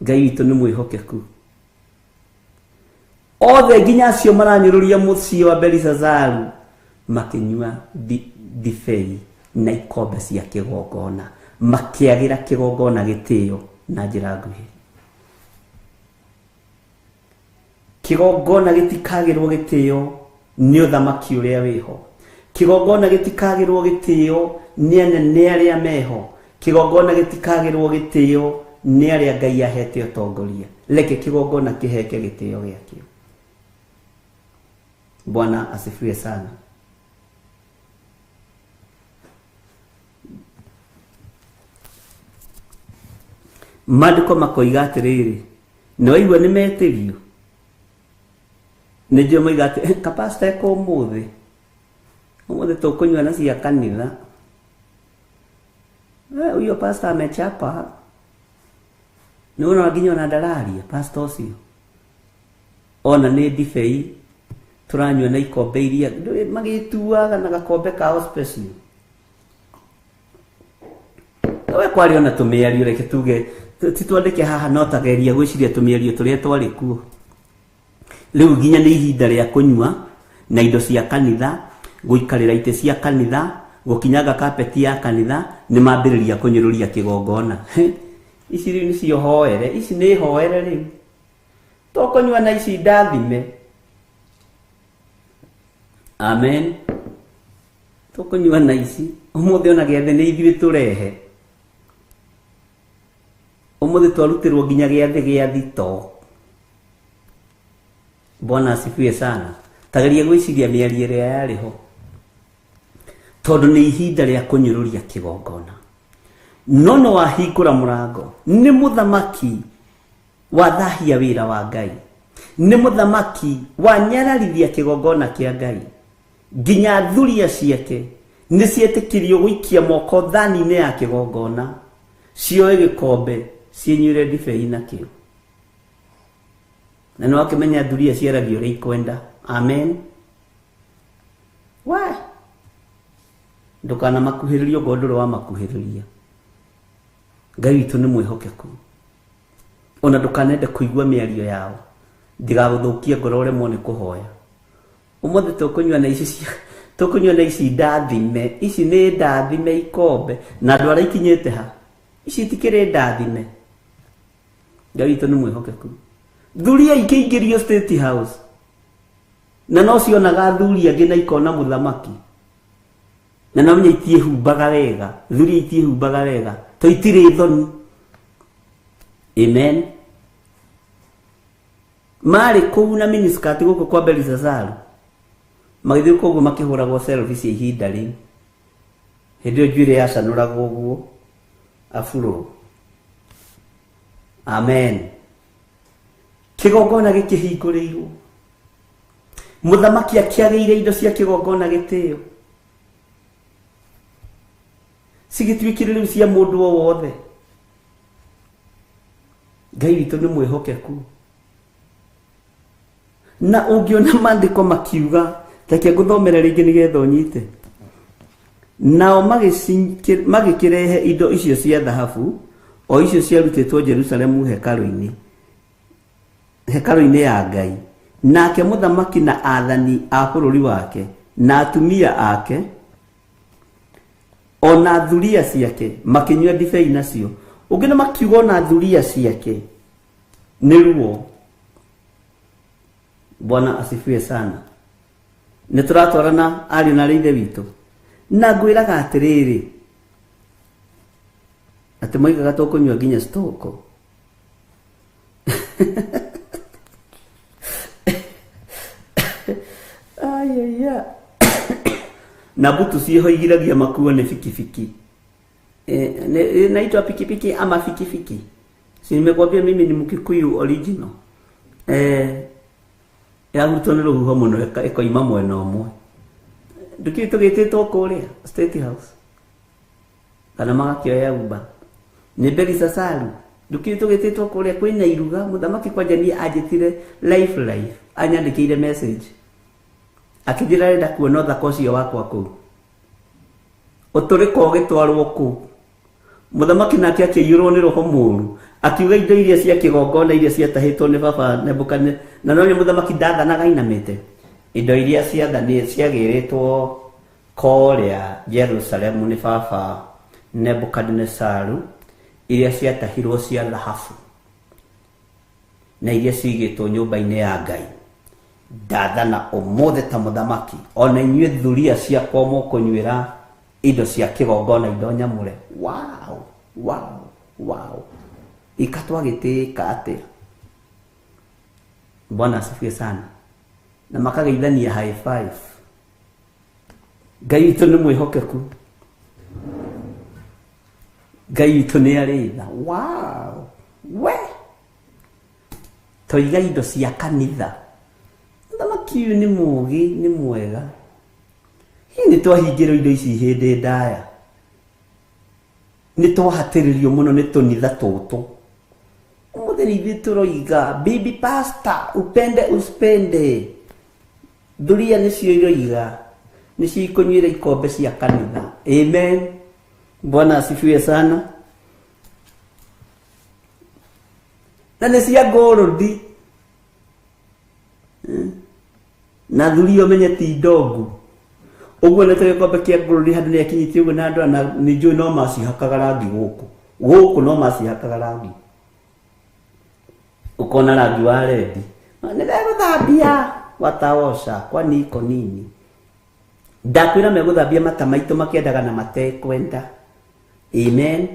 Ngai witũ nĩ mwĩhokeku. Othe nginya acio maranyũrũria mũciĩ wa Belisazaru makĩnyua ndibei na ikombe cia kĩgongona, makĩagĩra kĩgongona gĩtĩo na njĩra nguhĩ. Kĩgongona gĩtikagĩrwo gĩtĩo nĩ ũthamaki ũrĩa wĩho. Kĩgongona gĩtikagĩrwo gĩtĩo nĩ anene arĩa meho. Kĩgongona gĩtikagĩrwo gĩtĩo nĩ arĩa Ngai ahete ũtongoria. Reke kĩgongona kĩheke gĩtĩo gĩakĩo. Bwana asifiwe sana. Maandĩko makoiga atĩrĩrĩ, nĩ waigua nĩ metĩrio. Nĩ njũĩ moiga atĩ kapasta eka ũmũthĩ. Ũmũthĩ tũkũnyua na cia kanitha. Huyo pastor amechapa. Nĩ wona nginya ona ndararia pastor ũcio. Ona nĩ ndibei tũranyua na ikombe iria magĩtuaga na gakombe kao special. We kwarĩ ona tũmĩario reke tuge ti twandĩke haha no tageria gwĩciria tũmĩario tũrĩa twarĩ kuo. Rĩu nginya nĩ ihinda rĩa kũnyua na indo cia kanitha, gũikarĩra itĩ cia kanitha, gũkinyanga kapeti ya kanitha, nĩ mambĩrĩria kũnyũrũria kĩgongona. Ici rĩu nĩcio hoere, ici nĩ hoere rĩu. Tũkũnyua na ici ndathime. Amen. Tũkũnyua na ici. Ũmũthĩ ona gĩathĩ nĩ ithuĩ tũrehe. Ũmũthĩ twarutĩrwo nginya gĩathĩ gĩa thito. Bwana asifiwe sana. Tageria gwĩciria mĩario ĩrĩa yarĩ ho. Tondũ nĩ ihinda rĩa kũnyũrũria kĩgongona. No no wahingũra mũrango. Nĩ mũthamaki wathahia wĩra wa Ngai. Nĩ mũthamaki wanyararithia kĩgongona kĩa Ngai. Nginya thuriya ciake nĩ cietĩkirio gũikia moko thani-inĩ ya kĩgongona. Cioe gĩkombe ciĩnyuĩre ndibei nakĩo. Na nĩ wakĩmenya thuriya ciaragia ũrĩa ikwenda. Amen. We ndũkanamakuhĩrĩrie ũngorwo ndũrĩ wamakuhĩrĩria. Ngai witũ nĩ mwĩhokeku. Ona ndũkanende kũigua mĩario yao. Ndigagũthũkie ngoro ũremwo nĩ kũhoya. Ũmũthĩ tũkũnyua na ici cia tũkũnyua na ici ndathime. Ici nĩ ndathime ikombe. Na andũ arĩa ikinyĩte ha. Ici itikĩrĩ ndathime. Ngai witũ nĩ mwĩhokeku. Thuriya ikĩingĩrio State House. Na no cionaga athuri angĩ na ikona mũthamaki. Na no menya itiĩhumbaga wega. Thuriya itiĩhumbaga wega. To itirĩ thoni. Amen. Marĩ kũu na miniskirt gũkũ kwa Belisazaru. Magĩthiĩ koguo makĩhũragwo selfie cia ihinda rĩu. Hĩndĩ ĩyo njuĩrĩ yacanũragwo ũguo afuro. Amen. Kĩgongona gĩkĩhingũrĩirwo. Mũthamaki akĩagĩire indo cia kĩgongona gĩtĩo. Cigĩtuĩkire rĩu cia mũndũ o wothe. Ngai witũ nĩ mwĩhokeku. Na ũngĩona maandĩko makiuga, reke ngũthomere rĩngĩ nĩgetha ũnyite. Nao magĩkĩrehe indo icio cia thahabu, o icio ciarutĩtwo Jerusalemu hekarũ-inĩ ya Ngai. Nake mũthamaki na aathani a bũrũri wake, na atumia ake, ona thuria ciake, makĩnyua ndibei nacio. Ũngĩ nĩ makiuga ona thuria ciake nĩ ruo. Bwana asifiwe sana. Nĩ tũratwarana ariũ na ithe witũ. Na ngwĩraga atĩrĩrĩ, atĩ moigaga tũkũnyua nginya stoko. Ayaya. Na mbutu ciĩho igiragia makuo nĩ bikibiki. Naitwa pikipiki ama fikifiki. Si nimekwambia mimi ni Mkikuyu original. Yahurutwo nĩ rũhuho mũno ĩkoima mwena ũmwe. Ndũkĩũĩ tũgĩtĩtwo kũrĩa State House. Kana magakĩoya Uber. Nĩ Belisasaru. Ndũkĩũĩ tũgĩtĩtwo kũrĩa kwĩna iruga. Mũthamaki kwanja niĩ anjĩtire life anyandĩkĩire message. Akĩnjĩra arenda kuona ũthaka ũcio wakwa kũu. Ũtũrĩka ũgĩtwarwo kũu. Mũthamaki nake akĩiyũrwo nĩ roho mũũru. Akiuga indo iria cia kĩgongona iria ciatahĩtwo nĩ baba Nebukadneza. Na no nĩ mũthamaki ndathanaga ainamĩte. Indo iria ciagĩrĩtwo kũrĩa Jerusalemu nĩ baba Nebukadnezaru, iria ciatahirwo cia thahabu na iria cigĩtwo nyũmba-inĩ ya Ngai. Ndathana ũmũthĩ ta mũthamaki, ona inyuĩ thuria ciakwa mũkũnyuĩra indo cia kĩgongona, indo nyamũre. Wow, wow, wow. Ikatwagĩtĩka atĩa? Bwana asifiwe sana. Na makageithania high five. Ngai witũ nĩ mwĩhokeku. Ngai witũ nĩ arĩ tha. Wow. We. Toiga indo cia kanitha. Mũthamaki ũyũ nĩ mũũgĩ, nĩ mwega. Hihi nĩ twahingĩrwo indo ici hĩndĩ ndaya. Nĩ twahatĩrĩrio mũno nĩ tũnitha tũtũ. Ũmũthĩ nĩ ithuĩ tũroiga, baby pastor, upende usipende. Thuria nĩcio iroiga, nĩcio ikũnyuĩra ikombe cia kanitha. Amen. Bwana asifiwe sana. Na nĩ cia ngũrũndi. Na thuria ũmenye ti ndongu. Ũguo nĩ ta gĩkombe kĩa ngũrũndi handũ nĩ akinyĩtie ũguo na andũ na nĩ njũĩ no macihakaga rangi gũkũ. Gũkũ no macihakaga rangi. Ũkona rangi wa rendi. Nĩ megũthambia wataosha kwani iko nini. Ndakwĩra megũthambia mata maitũ makĩendaga na matekwenda. Amen.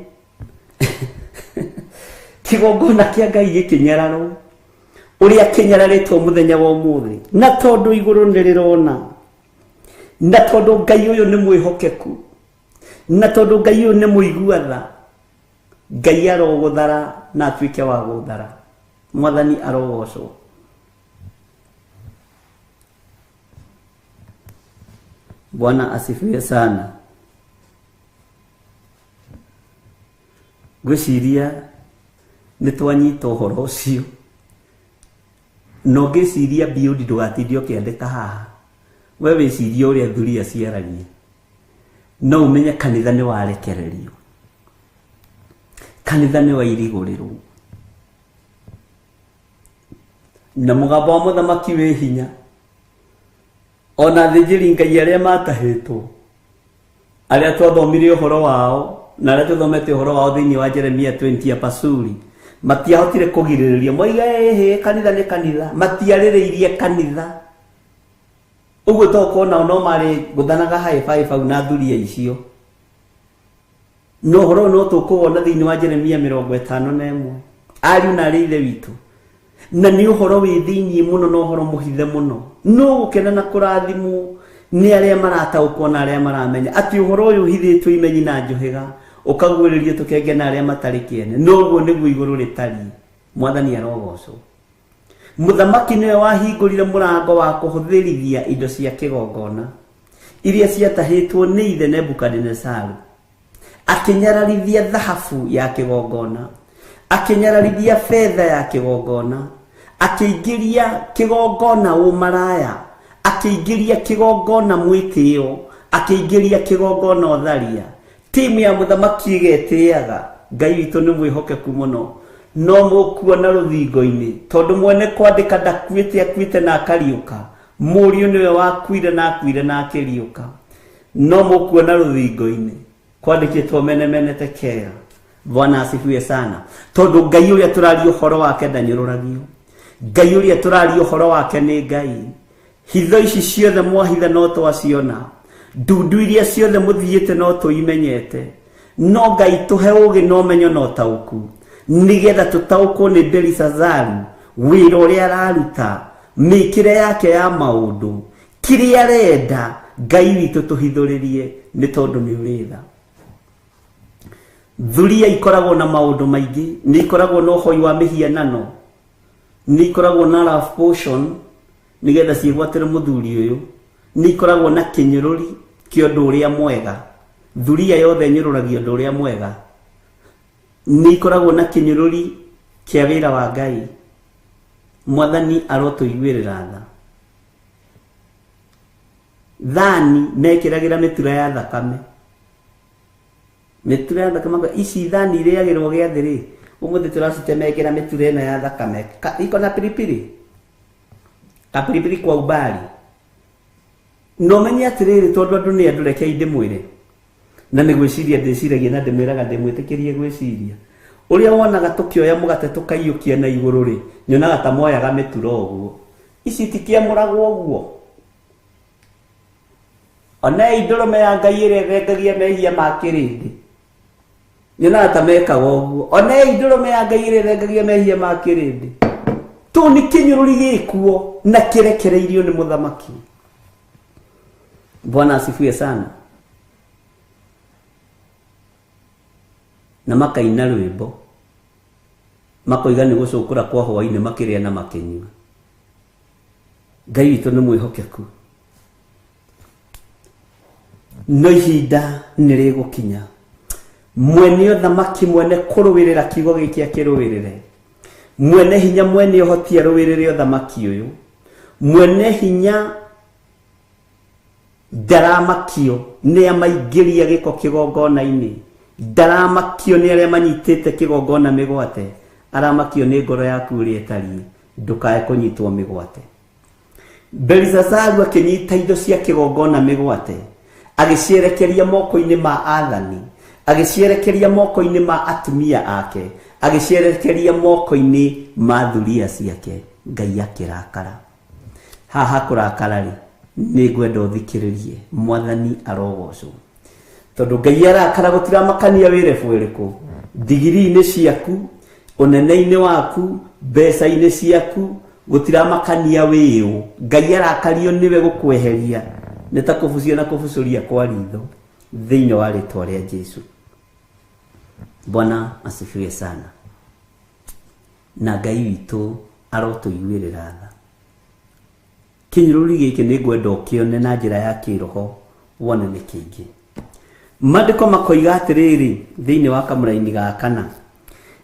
Kĩgongona kĩa Ngai gĩkĩnyararwo. Ũrĩa kĩnyararĩtwo mũthenya wa ũmũthĩ. Na tondũ igũrũ nĩ rĩrona. Na tondũ Ngai ũyũ nĩ mwĩhokeku. Na tondũ Ngai ũyũ nĩ mũigua tha. Ngai arogũthara na atuĩke wa gũthara. Mwathani arogocwo. Bwana asifiwe sana. Ngwĩciria nĩ twanyita ũhoro ũcio. Na ũngĩciria biũ ndũgatinde ũkĩandĩka haha. We wĩcirie ũrĩa thuria ciaragia. No ũmenye kanitha nĩ warekererio. Kanitha nĩ wairigũrĩrwo. Na mũgambo wa mũthamaki wĩ hinya. Ona athĩnjĩri Ngai arĩa matahĩtwo, arĩa twathomire ũhoro wao, na arĩa tũthomete ũhoro wao thĩinĩ wa Jeremia 20 ya Pasuri, matiahotire kũgirĩrĩria. Moiga ĩhĩ, kanitha nĩ kanitha. Matiarĩrĩirie kanitha. Ũguo to kuona no marĩ gũthanaga high five hau na thuria icio. No ũhoro no tũkũwona thĩinĩ wa Jeremia 51. Ariũ na arĩ ithe witũ. Na nĩ ũhoro wĩ thĩinĩ mũno na ũhoro mũhithe mũno. No gũkena na kũrathimwo nĩ arĩa marataũkwo na arĩa maramenya atĩ ũhoro ũyũ ũhithĩtwo imenyi na njũhĩga ũkaguũrĩrio tũkenge na arĩa matarĩ kĩene. Noguo nĩguo igũrũ rĩtariĩ. Mwathani arogocwo. Mũthamaki nĩwe wahingũrire mũrango wa kũhũthĩrithia indo cia kĩgongona iria ciatahĩtwo nĩ ithe Nebukadinezaru. Akĩnyararithia thahabu ya kĩgongona, akĩnyararithia betha ya kĩgongona, akĩingĩria kĩgongona ũmaraya, akĩingĩria kĩgongona mwĩtĩo, akĩingĩria kĩgongona ũtharia. Timu ya mũthamaki ĩgetĩaga. Ngai witũ nĩ mwĩhokeku mũno. No mũkuona rũthingo-inĩ tondũ mwene kwandĩka ndakuĩte, akuĩte na akariũka. Mũriũ nĩwe wakuire na akuire na akĩriũka. No mũkuona rũthingo-inĩ kwandĩkĩtwo mene mene tekea. Bwana asifiwe sana. Tondũ Ngai ũrĩa tũraria ũhoro wake ndanyũrũragio. Ngai ũrĩa tũraria ũhoro wake nĩ Ngai. Hitho ici ciothe mwahitha no twaciona. Ndundu iria ciothe mũthiĩte no tũimenyete. No Ngai tũhe ũũgĩ na ũmenyo na ũtaũku, nĩgetha tũtaũkwo nĩ Belisazaru wĩra ũrĩa araruta, mĩkĩre yake ya maũndũ, kĩrĩa arenda. Ngai witũ tũhithũrĩrie, nĩ tondũ nĩ ũrĩ tha. Thuria ikoragwo na maũndũ maingĩ, nĩ ikoragwo na ũhoi wa mĩhianano, nĩ ikoragwo na love potion nĩgetha ciĩgwatĩre mũthuri ũyũ, nĩ ikoragwo na kĩnyũrũri kĩa ũndũ ũrĩa mwega. Thuria yothe ĩnyũrũragia ũndũ ũrĩa mwega. Nĩ ikoragwo na kĩnyũrũri kĩa wĩra wa Ngai. Mwathani arotũiguĩrĩra tha. Thani mekĩragĩra mĩtura ya thakame. Mĩtura ya thakame, ici thani irĩagĩrwo gĩathĩ rĩ, ũmũthĩ tũracitemengera mĩtura ĩno ya thakame. Iko na piripiri. Kapiripiri kwa umbali. No menye atĩrĩrĩ, tondũ andũ nĩ andũ, rekei ndĩmwĩre. Na nĩ gwĩciria ndĩciragia na ndĩmwĩraga ndĩmwĩtĩkĩrie gwĩciria. Ũrĩa wonaga tũkĩoya mũgate tũkaiyũkia na igũrũ rĩ, nyonaga ta moyaga mĩtura ũguo. Ici itikĩamũragwo ũguo. Onei ndũrũme ya Ngai ĩrĩa ĩthengagia mehia ma kĩrĩndĩ. Nyonaga ta mekaga ũguo. Onei ndũrũme ya Ngai ĩrĩa ĩthengagia mehia ma kĩrĩndĩ. Tũ nĩ kĩnyũrũri gĩkuo na kĩrekereirio nĩ mũthamaki. Bwana asifiwe sana. Na makaina rwĩmbo makoiga nĩ gũcũkũra kwa hwaĩ-inĩ, makĩrĩa na makĩnyua. Ngai witũ nĩ mwĩhokeku. No ihinda nĩ rĩgũkinya mwene ũthamaki, mwene kũrũĩrĩra kiugo gĩkĩ akĩrũĩrĩre, mwene hinya, mwene ũhoti arũĩrĩre ũthamaki ũyũ, mwene hinya ndaramakio nĩ amaingĩria gĩko kĩgongona-inĩ, ndaramakio nĩ arĩa manyitĩte kĩgongona mĩgwate, aramakio nĩ ngoro yaku ũrĩa ĩtariĩ, ndũkae kũnyitwo mĩgwate. Belisazaru akĩnyita indo cia kĩgongona mĩgwate, agĩcierekeria moko-inĩ ma athani, agĩcierekeria moko-inĩ ma atumia ake, agĩcierekeria moko-inĩ ma thuria ciake. Ngai akĩrakara. Haha kũrakara rĩ, nĩ ngwenda ũthikĩrĩrie. Mwathani arogocwo. Tondũ Ngai arakara gũtiramakania wĩrebu ĩrĩkũ, ndigiri-inĩ ciaku, ũnene-inĩ waku, mbeca-inĩ ciaku, gũtiramakania wĩũ. Ngai arakario nĩwe gũkweheria nĩ ta kũbucia na kũbucũria kwa ritho thĩinĩ wa rĩtwa rĩa Jesu. Bwana asifiwe sana. Na Ngai witũ arotũiguĩrĩra tha. Kĩnyũrũri gĩkĩ nĩ ngwenda ũkĩone na njĩra ya kĩroho, wone nĩ kĩingĩ. Maandĩko makoiga atĩrĩrĩ thĩinĩ wa kamũraini ga kana,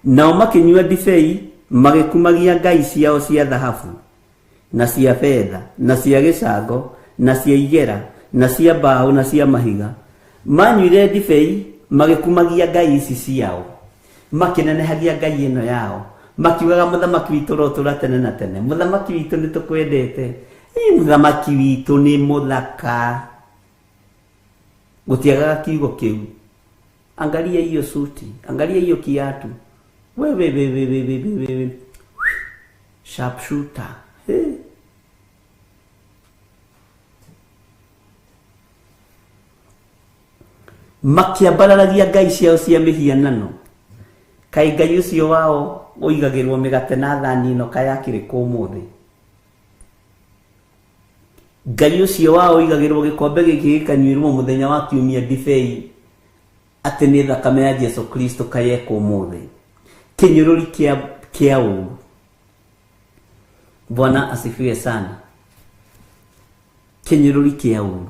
nao makĩnyua ndibei magĩkumagia ngai ciao cia thahabu na cia betha na cia gĩcango na cia igera na cia mbaũ na cia mahiga. Manyuire ndibei magĩkumagia ngai ici ciao, makĩnenehagia ngai ĩno yao, makiugaga mũthamaki witũ ũrotũra tene na tene, mũthamaki witũ nĩ tũkwendete, mũthamaki witũ nĩ mũthaka. Gũtiagaga kiugo kĩu. Angalia hiyo suti, angalia hiyo kiatu, wewe wewe wewe wewe, sharpshooter. Hey. Makĩambararagia ngai ciao cia mĩhianano. Kaĩ ngai ũcio wao ũigagĩrwo mĩgate na thani ĩno kayakĩrĩ kũ ũmũthĩ? Ngai ũcio wao ũigagĩrwo gĩkombe gĩkĩ gĩkanyuĩrwo mũthenya wa kiumia ndibei atĩ nĩ thakame ya Jesu Kristo kayekwo ũmũthĩ. Kĩnyũrũri kĩa ũũru. Bwana asifiwe sana. Kĩnyũrũri kĩa ũũru.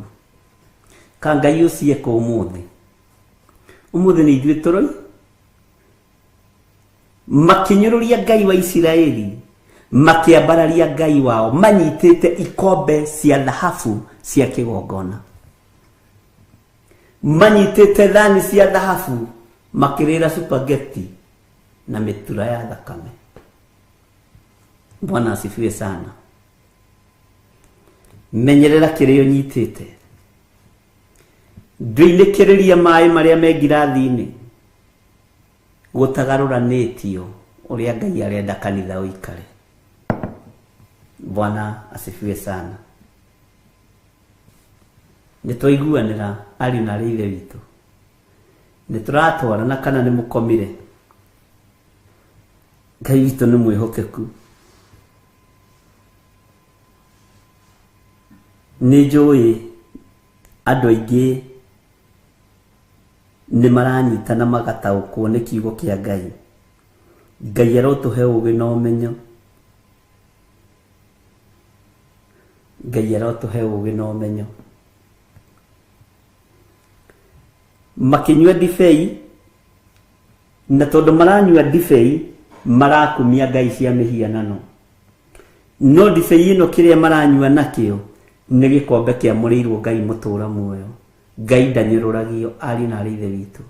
Ka Ngai ũcio eka ũmũthĩ. Ũmũthĩ nĩ ithuĩ tũroi. Makĩnyũrũria Ngai wa Isiraeli, makĩambararia Ngai wao, manyitĩte ikombe cia thahabu cia kĩgongona. Manyitĩte thani cia thahabu, makĩrĩra spaghetti na mĩtura ya thakame. Bwana asifiwe sana. Menyerera kĩrĩa ũnyitĩte. Ndũinĩkĩrĩria maĩ marĩa me ngirathi-inĩ. Gũtagarũranĩtio ũrĩa Ngai arenda kanitha ũikare. Bwana asifiwe sana. Nĩ twaiguanĩra ariũ na arĩ ithe witũ. Nĩ tũratwarana kana nĩ mũkomire? Ngai witũ nĩ mwĩhokeku. Nĩ njũĩ andũ aingĩ nĩ maranyitana magataũkwo nĩ kiugo kĩa Ngai. Ngai arotũhe ũũgĩ na ũmenyo. Ngai arotũhe ũũgĩ na ũmenyo. Makĩnyua ndibei, na tondũ maranyua ndibei marakumia ngai cia mĩhianano. No ndibei ĩno kĩrĩa maranyua nakĩo nĩ gĩkombe kĩamũrĩirwo Ngai mũtũũra muoyo. Ngai ndanyũrũragio ariũ na arĩ ithe witũ.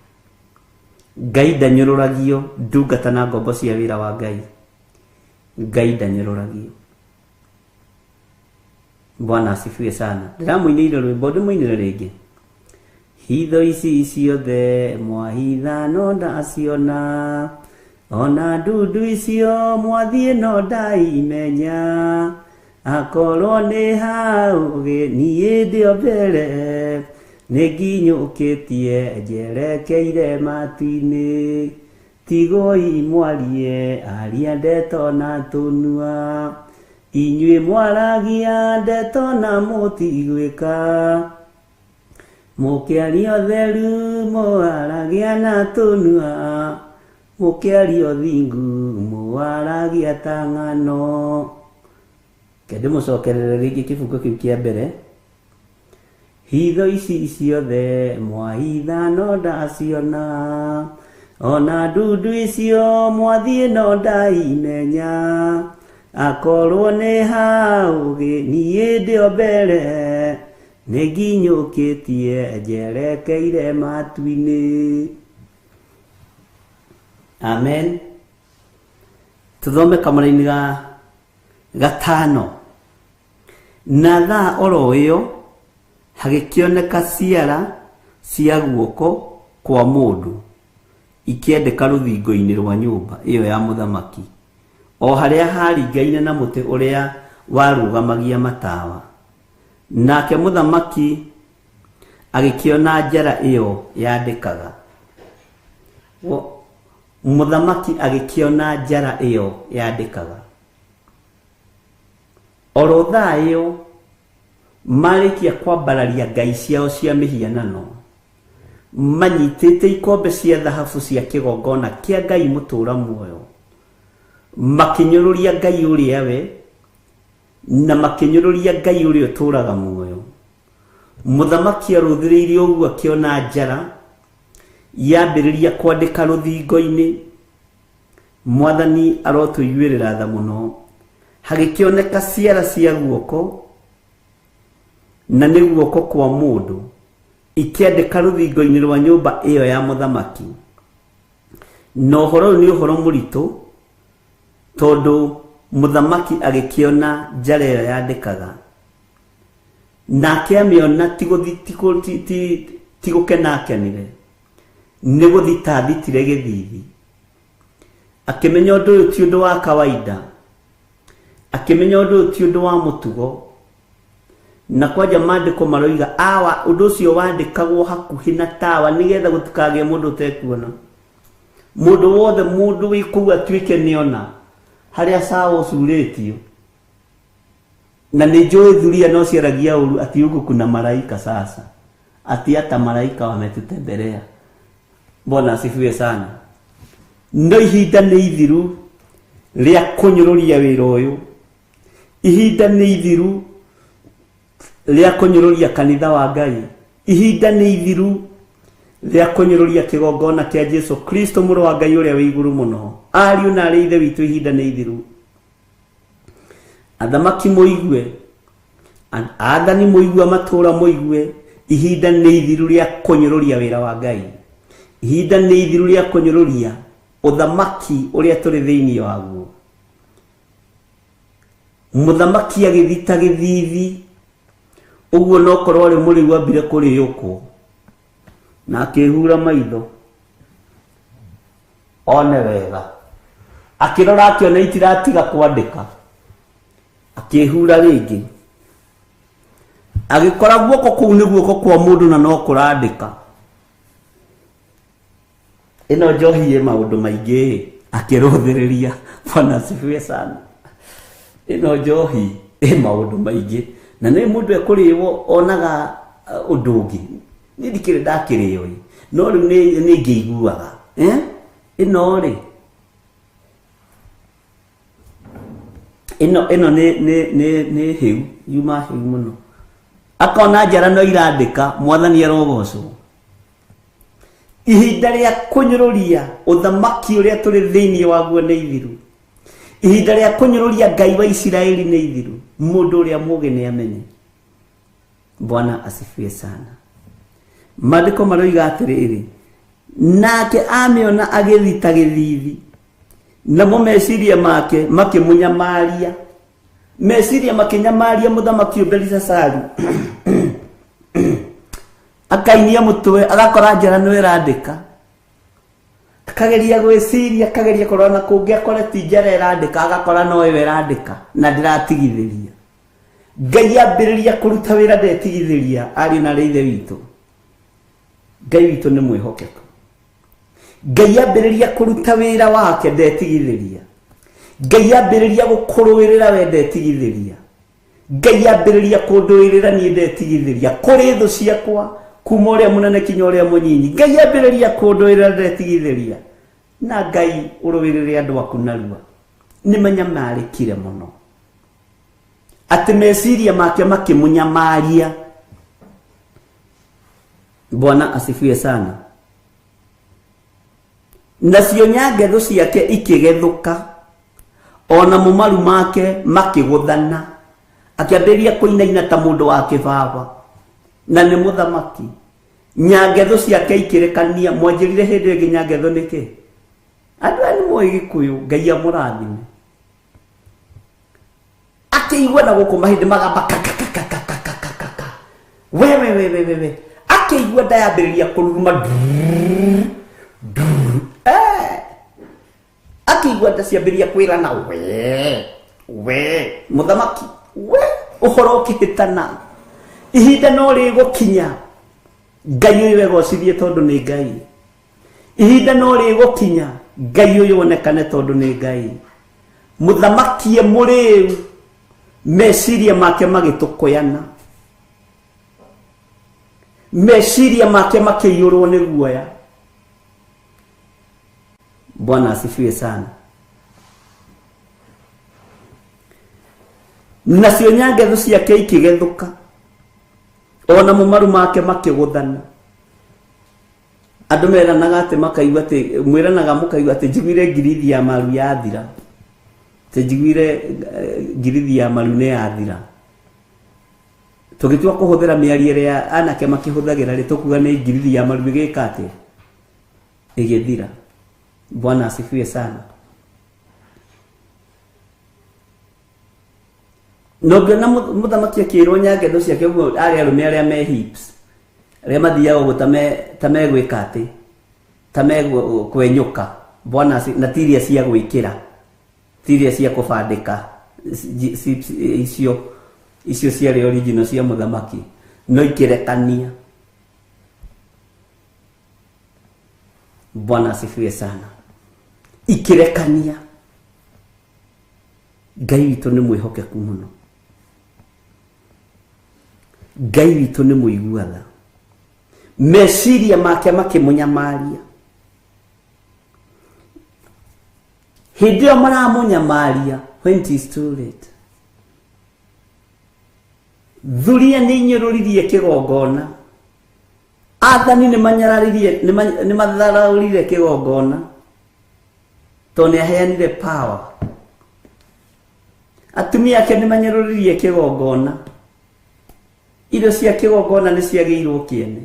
Ngai ndanyũrũragio ndungata na ngombo cia wĩra wa Ngai. Ngai ndanyũrũragio. Bwana asifiwe sana. Ndĩramũinĩire rwĩmbo, ndĩmũinĩre rĩngĩ. Hitho ici ciothe mwahitha no ndaciona, ona ndundu icio mwathiĩ no ndaimenya. Akorwo nĩ haũgĩ niĩ ndĩ o mbere, nĩ nginyũkĩtie njerekeire matu-inĩ. Tigoi mwarie aria ndeto na tũnua, inyuĩ mwaragia ndeto na mũtigwĩka. Mũkĩaria ũtheru mwaragia na tũnua, mũkĩaria ũthingu mwaragia ta ng'ano. Reke ndĩmũcokerere rĩngĩ kĩbungo kĩu kĩa mbere. Hitho ici ciothe mwahitha no ndaciona, ona ndundu icio mwathiĩ no ndaimenya. Akorwo nĩ haũgĩ niĩ ndĩ o mbere, nĩ nginyũkĩtie njerekeire matu-inĩ. Amen. Tũthome kamũraini ga gatano. Na thaa oro ĩyo hagĩkĩoneka ciara cia guoko kwa mũndũ ikĩandĩka rũthingo-inĩ rwa nyũmba ĩyo ya mũthamaki, o harĩa haringaine na mũtĩ ũrĩa warũgamagia matawa. Nake mũthamaki agĩkĩona njara ĩyo yandĩkaga. Mũthamaki agĩkĩona njara ĩyo yandĩkaga. Oro thaa ĩyo marĩkia kwambararia ngai ciao cia mĩhianano, manyitĩte ikombe cia thahabu cia kĩgongona kĩa Ngai mũtũũra muoyo, makĩnyũrũria Ngai ũrĩa we, na makĩnyũrũria Ngai ũrĩa ũtũũraga muoyo. Mũthamaki arũthĩrĩirie ũguo akĩona njara yambĩrĩria kwandĩka rũthingo-inĩ. Mwathani arotũiguĩrĩra tha mũno. Hagĩkĩoneka ciara cia guoko, na nĩ guoko kwa mũndũ, ikĩandĩka rũthingo-inĩ rwa nyũmba ĩyo ya mũthamaki. Na ũhoro ũyũ nĩ ũhoro mũritũ, tondũ mũthamaki agĩkĩona njara ĩyo yandĩkaga. Nake amĩona ti gũkena akenire, nĩ gũthita athitire gĩthithi. Akĩmenya ũndũ ũyũ ti ũndũ wa kawaida, akĩmenya ũndũ ũyũ ti ũndũ wa mũtugo. Na kwanja maandĩko maroiga awa ũndũ ũcio wandĩkagwo hakuhĩ na tawa nĩgetha gũtikagĩe mũndũ ũtekuona. Mũndũ wothe mũndũ wĩ kũu atuĩke nĩona harĩa sawa ũcurĩtio. Na nĩ njũĩ thuria no ciaragia ũru ati huku kuna malaika sasa. Ati hata malaika wametutembelea. Bwana asifiwe sana. No ihinda nĩ ithiru rĩa kũnyũrũria wĩra ũyũ. Ihinda nĩ ithiru rĩa kũnyũrũria kanitha wa Ngai. Ihinda nĩ ithiru rĩa kũnyũrũria kĩgongona kĩa Jesu Kristo mũrũ wa Ngai ũrĩa wĩ igũrũ mũno. Ariũ na arĩ ithe witũ ihinda nĩ ithiru. Athamaki mũigue, athani mũigue, matũũra mũigue, ihinda nĩ ithiru rĩa kũnyũrũria wĩra wa Ngai. Ihinda nĩ ithiru rĩa kũnyũrũria ũthamaki ũrĩa tũrĩ thĩinĩ waguo. Mũthamaki agĩthita gĩthithi ũguo no korwo arĩ mũrĩu ambire kũrĩũkwo na akĩhura maitho one wega, akĩrora akĩona itiratiga kwandĩka, akĩhura rĩngĩ agĩkora guoko kũu nĩ guoko kwa mũndũ na no kũrandĩka. Ĩno njohi ĩ maũndũ maingĩ, akĩrũthĩrĩria. Bwana asifiwe sana. Ĩno njohi ĩ maũndũ maingĩ na nĩ mũndũ ekũrĩo onaga ũndũ ũngĩ. Niĩ ndikĩrĩ ndakĩrĩo ĩ, no rĩu nĩ ngĩiguaga ĩno rĩ ĩno nĩ hĩu, yuma hĩu mũno. Akona njara no irandĩka, mwathani arogocwo. Ihinda rĩa kũnyũrũria ũthamaki ũrĩa tũrĩ thĩinĩ waguo nĩ ithiru. Ihinda rĩa kũnyũrũria Ngai wa Isiraeli nĩ ithiru. Mũndũ ũrĩa mũũgĩ nĩ amenye. Bwana asifiwe sana. Maandĩko maroiga atĩrĩrĩ, nake amĩona agĩthita gĩthithi, namo meciria make makĩmũnyamaria. Meciria makĩnyamaria mũthamaki ũyũ Belishazaru. Akainia mũtwe, agakora njara no ĩrandĩka. Akageria gwĩciria, akageria kũrora na kũngĩ akore ti njara ĩrandĩka, agakora no ĩyo ĩrandĩka na ndĩratigithĩria. Ngai ambĩrĩria kũruta wĩra ndetigithĩria. Ariũ na arĩ ithe witũ, Ngai witũ nĩ mwĩhokeku. Ngai ambĩrĩria kũruta wĩra wake ndetigithĩria. Ngai ambĩrĩria gũkũrũĩrĩra we ndetigithĩria. Ngai ambĩrĩria kũndũĩrĩra niĩ ndetigithĩria. Kũrĩ thũ ciakwa kuma ũrĩa mũnene kinya ũrĩa mũnyinyi, Ngai ambĩrĩria kũndũĩrĩra ndetigithĩria. Na Ngai ũrũĩrĩre andũ aku narua. Nĩ manyamarĩkire mũno atĩ meciria make makĩmũnyamaria. Bwana asifiwe sana. Nacio nyangetho ciake ikĩgethũka, ona mũmaru make makĩgũthana. Akĩambĩrĩria kũinaina ta mũndũ wa kĩbaba, na nĩ mũthamaki. Nyangetho ciake ikĩrekania. Mwanjĩrire hĩndĩ ĩngĩ nyangetho nĩkĩ? Andũ aya nĩ moĩ Gĩkũyũ, Ngai amũrathime. Akĩigua na gũkũ mahĩndĩ magamba kakakakakakakaka. We we we we we. Akĩigua nda yambĩrĩria kũruruma. Akĩigua nda ciambĩrĩria kwĩrana we we mũthamaki we, ũhoro ũkĩhĩtana. Ihinda no rĩgũkinya Ngai ũyũ egocithie tondũ nĩ Ngai. Ihinda no rĩgũkinya Ngai ũyũ onekane tondũ nĩ Ngai. Mũthamaki e mũrĩu, meciria make magĩtũkũyana, meciria make makĩiyũrwo nĩ guoya. Bwana asifiwe sana. Nacio nyangetho ciake ikĩgethũka, ona mũmaru make makĩgũthana. Andũ meranaga atĩ makaigua atĩ mwĩranaga mũkaigua atĩ njiguire ngirithi ya maru yathira, atĩ njiguire ngirithi ya maru nĩ yathira. Tũgĩtua kũhũthĩra mĩario ĩrĩa anake makĩhũthagĩra rĩ, tũkuga nĩ ngirithi ya maru ĩgĩka atĩa? Ĩgĩthira. Bwana asifiwe sana. No ngĩona mũthamaki akĩrwo nyangetho ciake ũguo, arĩ arũme arĩa me hips, arĩa mathiaga ũguo ta megwĩka atĩ, ta megũkwenyũka. Bwana na ti iria cia gwĩkĩra, ti iria cia kũbandĩka, icio ciarĩ original cia mũthamaki, no ikĩrekania. Bwana asifiwe sana. Ikĩrekania. Ngai witũ nĩ mwĩhokeku mũno. Ngai witũ nĩ mũigua tha. Meciria make makĩmũnyamaria. Hĩndĩ ĩyo maramũnyamaria, when it is too late. Thuria nĩ inyũrũririe kĩgongona. Athani nĩ manyararirie, nĩ matharaũrire kĩgongona. Tondũ nĩ aheanire power. Atumia ake nĩ manyũrũririe kĩgongona. Indo cia kĩgongona nĩ ciagĩirwo kĩene.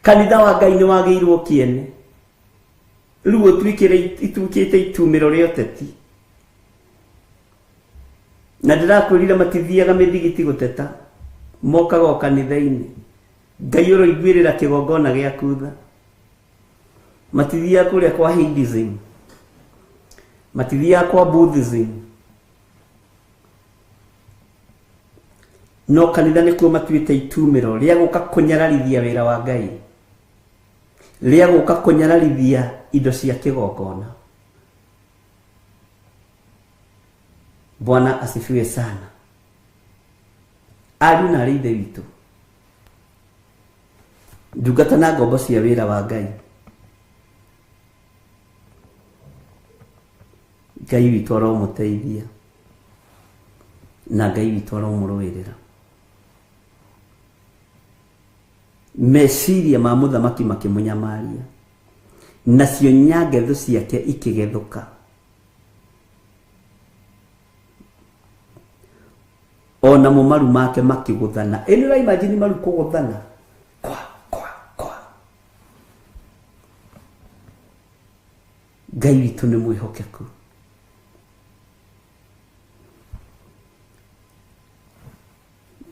Kanitha wa Ngai nĩ wagĩirwo kĩene. Rĩu ũtuĩkĩre ituĩkĩte itumĩro rĩa ũteti. Na ndĩrakwĩrire matithiaga mĩthigiti gũteta. Mokaga o kanitha-inĩ. Ngai ũroiguĩrĩra kĩgongona gĩaku tha. Matithiaga kũrĩa kwa Hinduism. Matithiaga kwa Buddhism. No kanitha nĩkuo matuĩte itumĩro rĩa gũka kũnyararithia wĩra wa Ngai. Rĩa gũka kũnyararithia indo cia kĩgongona. Bwana asifiwe sana. Ariũ na arĩ ithe witũ. Ndungata na ngombo cia wĩra wa Ngai. Ngai witũ aromũteithia. Na Ngai witũ aromũrũĩrĩra. Meciria ma mũthamaki makĩmũnyamaria. Nacio nyangethu ciake ikĩgethũka. Ona mo maru make makĩgũthana. Ĩ nĩ ũraimagine maru kũgũthana? Kwa, kwa, kwa. Ngai witũ nĩ mwĩhokeku.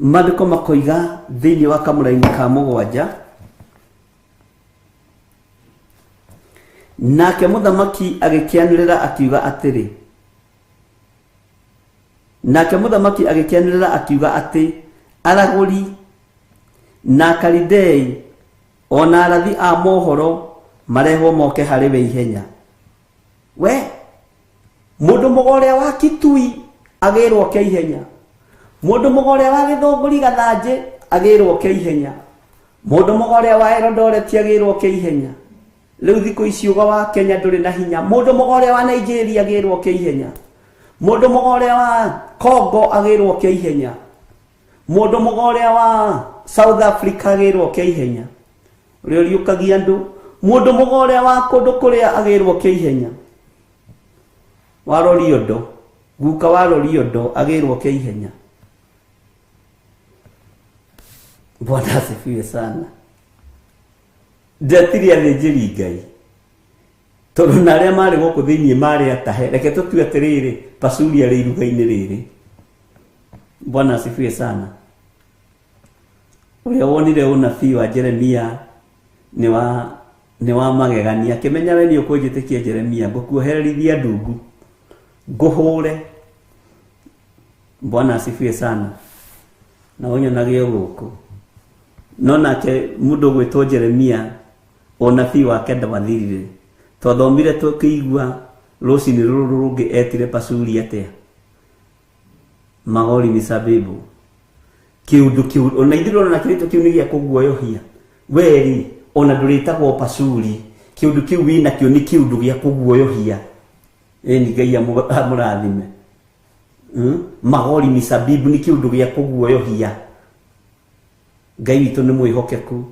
Maandĩko makoiga thĩinĩ wa kamũraini ka mũgwanja, nake mũthamaki agĩkĩanĩrĩra akiuga atĩrĩ, nake mũthamaki agĩkĩanĩrĩra akiuga atĩ aragũri na Akalidei ona arathi a mohoro marehwo moke harĩ we ihenya. We mũndũ mũgo ũrĩa wa Kitui agĩrwo ke ihenya. Mũndũ mũgo ũrĩa wa Gĩthũngũri Gathanjĩ agĩrwo ke ihenya. Mũndũ mũgo ũrĩa wa Eldoret agĩrwo ke ihenya. Rĩu thikũ ici ũgo wa Kenya ndũrĩ na hinya. Mũndũ mũgo ũrĩa wa Nigeria agĩrwo ke ihenya. Mũndũ mũgo ũrĩa wa Congo agĩrwo ke ihenya. Mũndũ mũgo ũrĩa wa South Africa agĩrwo ke ihenya. Ũrĩa ũriũkagia andũ. Mũndũ mũgo ũrĩa wa kũndũ kũrĩa agĩrwo ke ihenya. Wa Loliondo, guka wa Loliondo agĩrwo ke ihenya. Bwana asifiwe sana. Ndetire athĩnjĩri Ngai. Tondũ na arĩa marĩ gũkũ thĩinĩ marĩ atahe. Reke tũtue atĩrĩrĩ, Pasuri arĩ iruga-inĩ rĩrĩ. Bwana asifiwe sana. Ũrĩa wonire ũnabii wa Jeremia nĩ wa magegania. Akĩmenya we nĩ ũkũnjĩtĩkia Jeremia, ngũkuohererithia ndungu, ngũhũre. Bwana asifiwe sana. Na ũnyonage o gũkũ. No nake mũndũ ũgwĩtwo Jeremia ũnabii wake ndwathirire. Twathomire tũkĩigua rũcinĩ rũrũ rũngĩ etire Pasuri atĩa? Magori misabibu. Kĩũndũ kĩu ona ithuĩ ndĩrona kĩrĩtũ kĩu nĩ gĩa kũguoyohia. Weri ona ndũrĩtagwo Pasuri. Kĩũndũ kĩu wĩnakĩo nĩ kĩũndũ gĩa kũguoyohia. Ĩni Ngai amũrathime. Magori misabibu nĩ kĩũndũ gĩa kũguoyohia. Ngai witũ nĩ mwĩhokeku.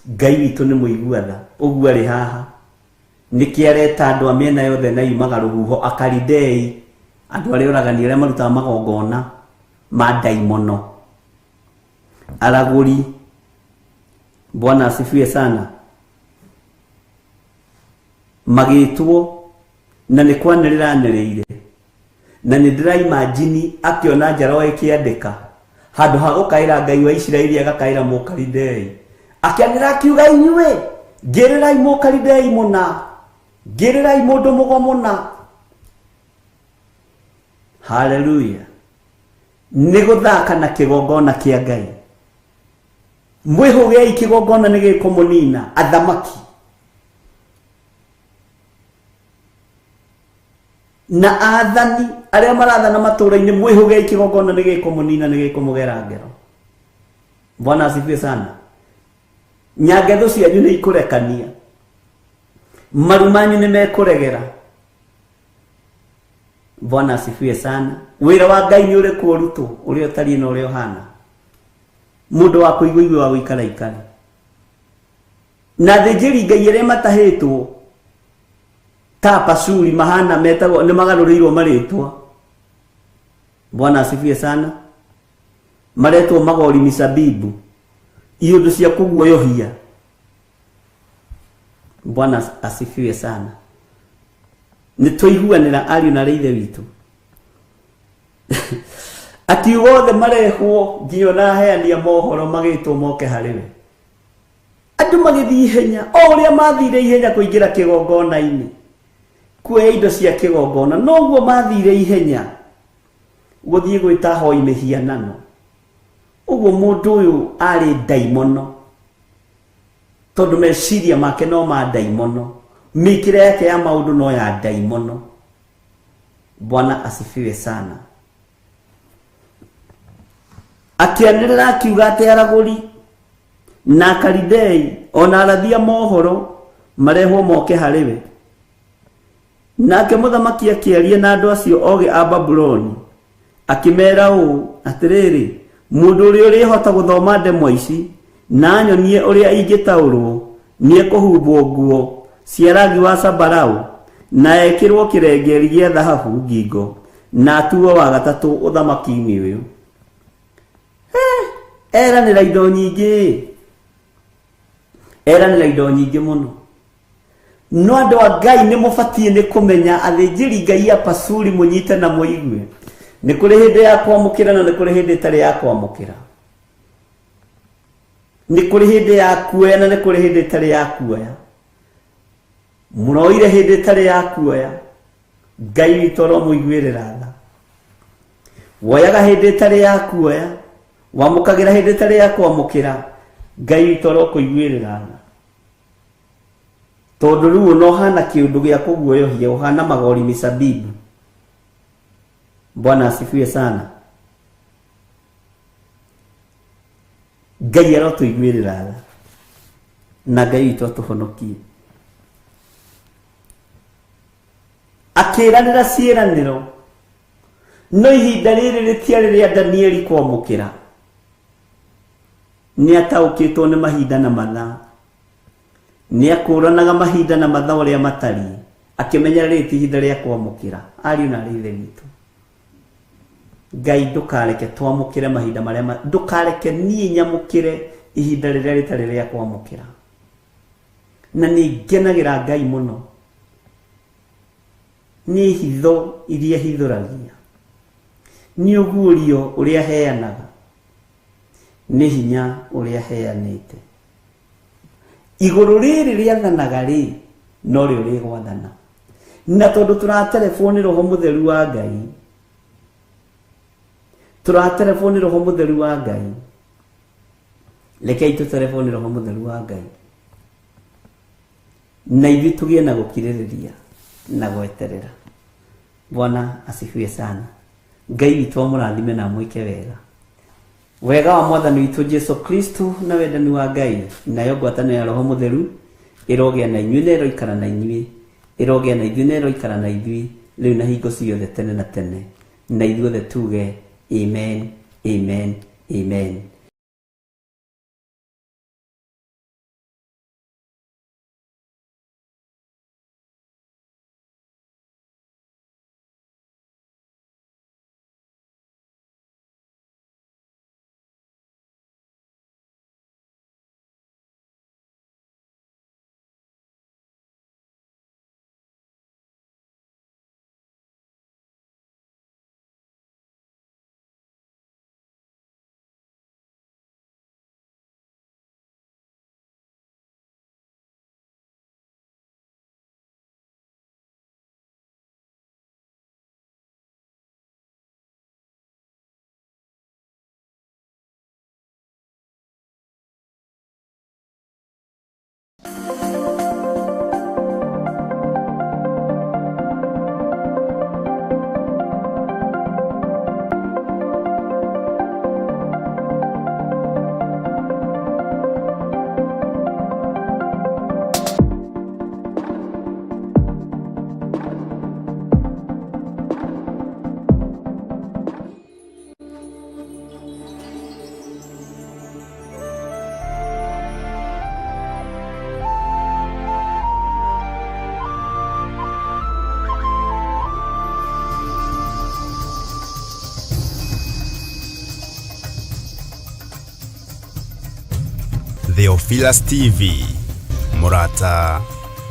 Ngai witũ nĩ mũigua tha. Ũguo arĩ haha. Nĩkĩ areta andũ a mĩena yothe na yumaga rũhuho Akalidei, andũ arĩa oragani arĩa marutaga magongona ma ndaimono. Aragũri. Bwana asifiwe sana. Magĩtwo na nĩ kwanĩrĩra anĩrĩire. Na nĩ ndĩraimagine akĩona njaro ĩkĩandĩka. Handũ ha gũkaĩra Ngai wa Isiraeli agakaĩra Mũkalidei. Akĩanĩrĩra akiuga inyuĩ, ngĩrĩrai Mũkalidei mũna, ngĩrĩrai mũndũ mũgo mũna. Haleluya. Nĩ gũthaka na kĩgongona kĩa Ngai. Mwĩhũgei kĩgongona nĩ gĩkũmũnina athamaki. Na athani arĩa marathana matũũra-inĩ mwĩhũgei kĩgongona nĩ gĩkũmũnina nĩ gĩkũmũgera ngero. Bwana asifiwe sana. Nyangetho cianyu nĩ ikũrekania, maru manyu nĩ mekũregera. Bwana asifiwe sana. Wĩra wa Ngai nĩ ũrĩkũ ũrutwo ũrĩa ũtariĩ na ũrĩa ũhana. Mũndũ wa kũigua igue wa gũikara ikare. Na athĩnjĩri Ngai arĩa matahĩtwo ta Pashuri mahana metagwo nĩ magarũrĩirwo marĩtwa. Bwana asifiwe sana. Maretwo magori misabibu, iũndũ cia kũguoyohia. Bwana asifiwe sana. Nĩ twaiguanĩra ariũ na ithe witũ. Akiuga othe marehwo nginya ona aheani a mohoro magĩtwo moke harĩ we. Andũ magĩthiĩ ihenya o ũrĩa mathire ihenya kũingĩra kĩgongona-inĩ kuoya indo cia kĩgongona, noguo mathire ihenya gũthiĩ gwĩta ahoi mĩhianano. Ũguo mũndũ ũyũ arĩ ndaimono, tondũ meciria make no ma ndaimono, mĩkĩre yake ya maũndũ no ya ndaimono. Bwana asifiwe sana. Akĩanĩrĩra akiuga atĩ aragũri na Akalidei ona arathi a mohoro marehwo moke harĩ we. Nake mũthamaki akĩaria na andũ acio ogĩ a Babuloni akĩmera ũũ, atĩrĩrĩ, mũndũ ũrĩa ũrĩhota gũthoma ndemwa ici na anyonie ũrĩa ingĩtaũrwo nĩekũhumbwo nguo cia rangi wa zambarau na ekĩrwo kĩrengeri gĩa thahabu ngingo na atuo wa gatatũ ũthamaki-inĩ ũyũ. Eranĩra indo nyingĩ, eranĩra indo nyingĩ mũno. No andũ a Ngai nĩ mũbatiĩ nĩ kũmenya, athĩnjĩri Ngai a Pashuri mũnyite na mũigue, nĩ kũrĩ hĩndĩ ya kwamũkĩra na nĩ kũrĩ hĩndĩ ĩtarĩ ya kwamũkĩra. Nĩ kũrĩ hĩndĩ ya kuoya na nĩ kũrĩ hĩndĩ ĩtarĩ ya kuoya. Mũroire hĩndĩ ĩtarĩ ya kuoya, Ngai witũ aromũiguĩrĩra tha. Woyaga hĩndĩ ĩtarĩ ya kuoya, wamũkagĩra hĩndĩ ĩtarĩ ya kwamũkĩra, Ngai witũ arokũiguĩrĩra tha. Tondũ rĩu ona ũhana kĩũndũ gĩa kũguoyohia, ũhana magori misabibu. Bwana asifiwe sana. Ngai arotũiguĩrĩra tha na Ngai witũ atũhonokie. Akĩranĩra ciĩranĩro, no ihinda rĩrĩ rĩtiarĩ rĩa Danieli kwamũkĩra. Nĩ ataũkĩtwo nĩ mahinda na mathaa, nĩ akũranaga mahinda na mathaa ũrĩa matariĩ, akĩmenya rĩrĩ ti ihinda rĩa kwamũkĩra. Ariũ na aarĩ ithe witũ, Ngai ndũkareke twamũkĩre mahinda marĩa, ndũkareke niĩ nyamũkĩre ihinda rĩrĩa rĩtarĩ rĩa kwamũkĩra. Na nĩ ngenagĩra Ngai mũno nĩ hitho iria hithũragia, nĩ ũguũrio ũrĩa heanaga, nĩ hinya ũrĩa heanĩte. Igũrũ rĩrĩ rĩathanaga rĩ, no rĩo rĩgwathana. Na tondũ tũraterebwo nĩ Roho Mũtheru wa Ngai, tũraterebwo nĩ Roho Mũtheru wa Ngai, rekei tũterebwo nĩ Roho Mũtheru wa Ngai, na ithuĩ tũgĩe na gũkirĩrĩria na gweterera. Bwana asifiwe sana. Ngai witũ amũrathime na amwĩke wega. Wega wa Mwathani witũ Jesu Kristo na wendani wa Ngai nayo ngwatanĩro ya Roho Mũtheru ĩrogĩa na inyuĩ na ĩroikara na inyuĩ, ĩrogĩa na ithuĩ na ĩroikara na ithuĩ rĩu na hingo ciothe tene na tene. Na ithuothe tuge amen, amen, amen. Theophilus TV, mũrata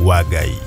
wa Ngai.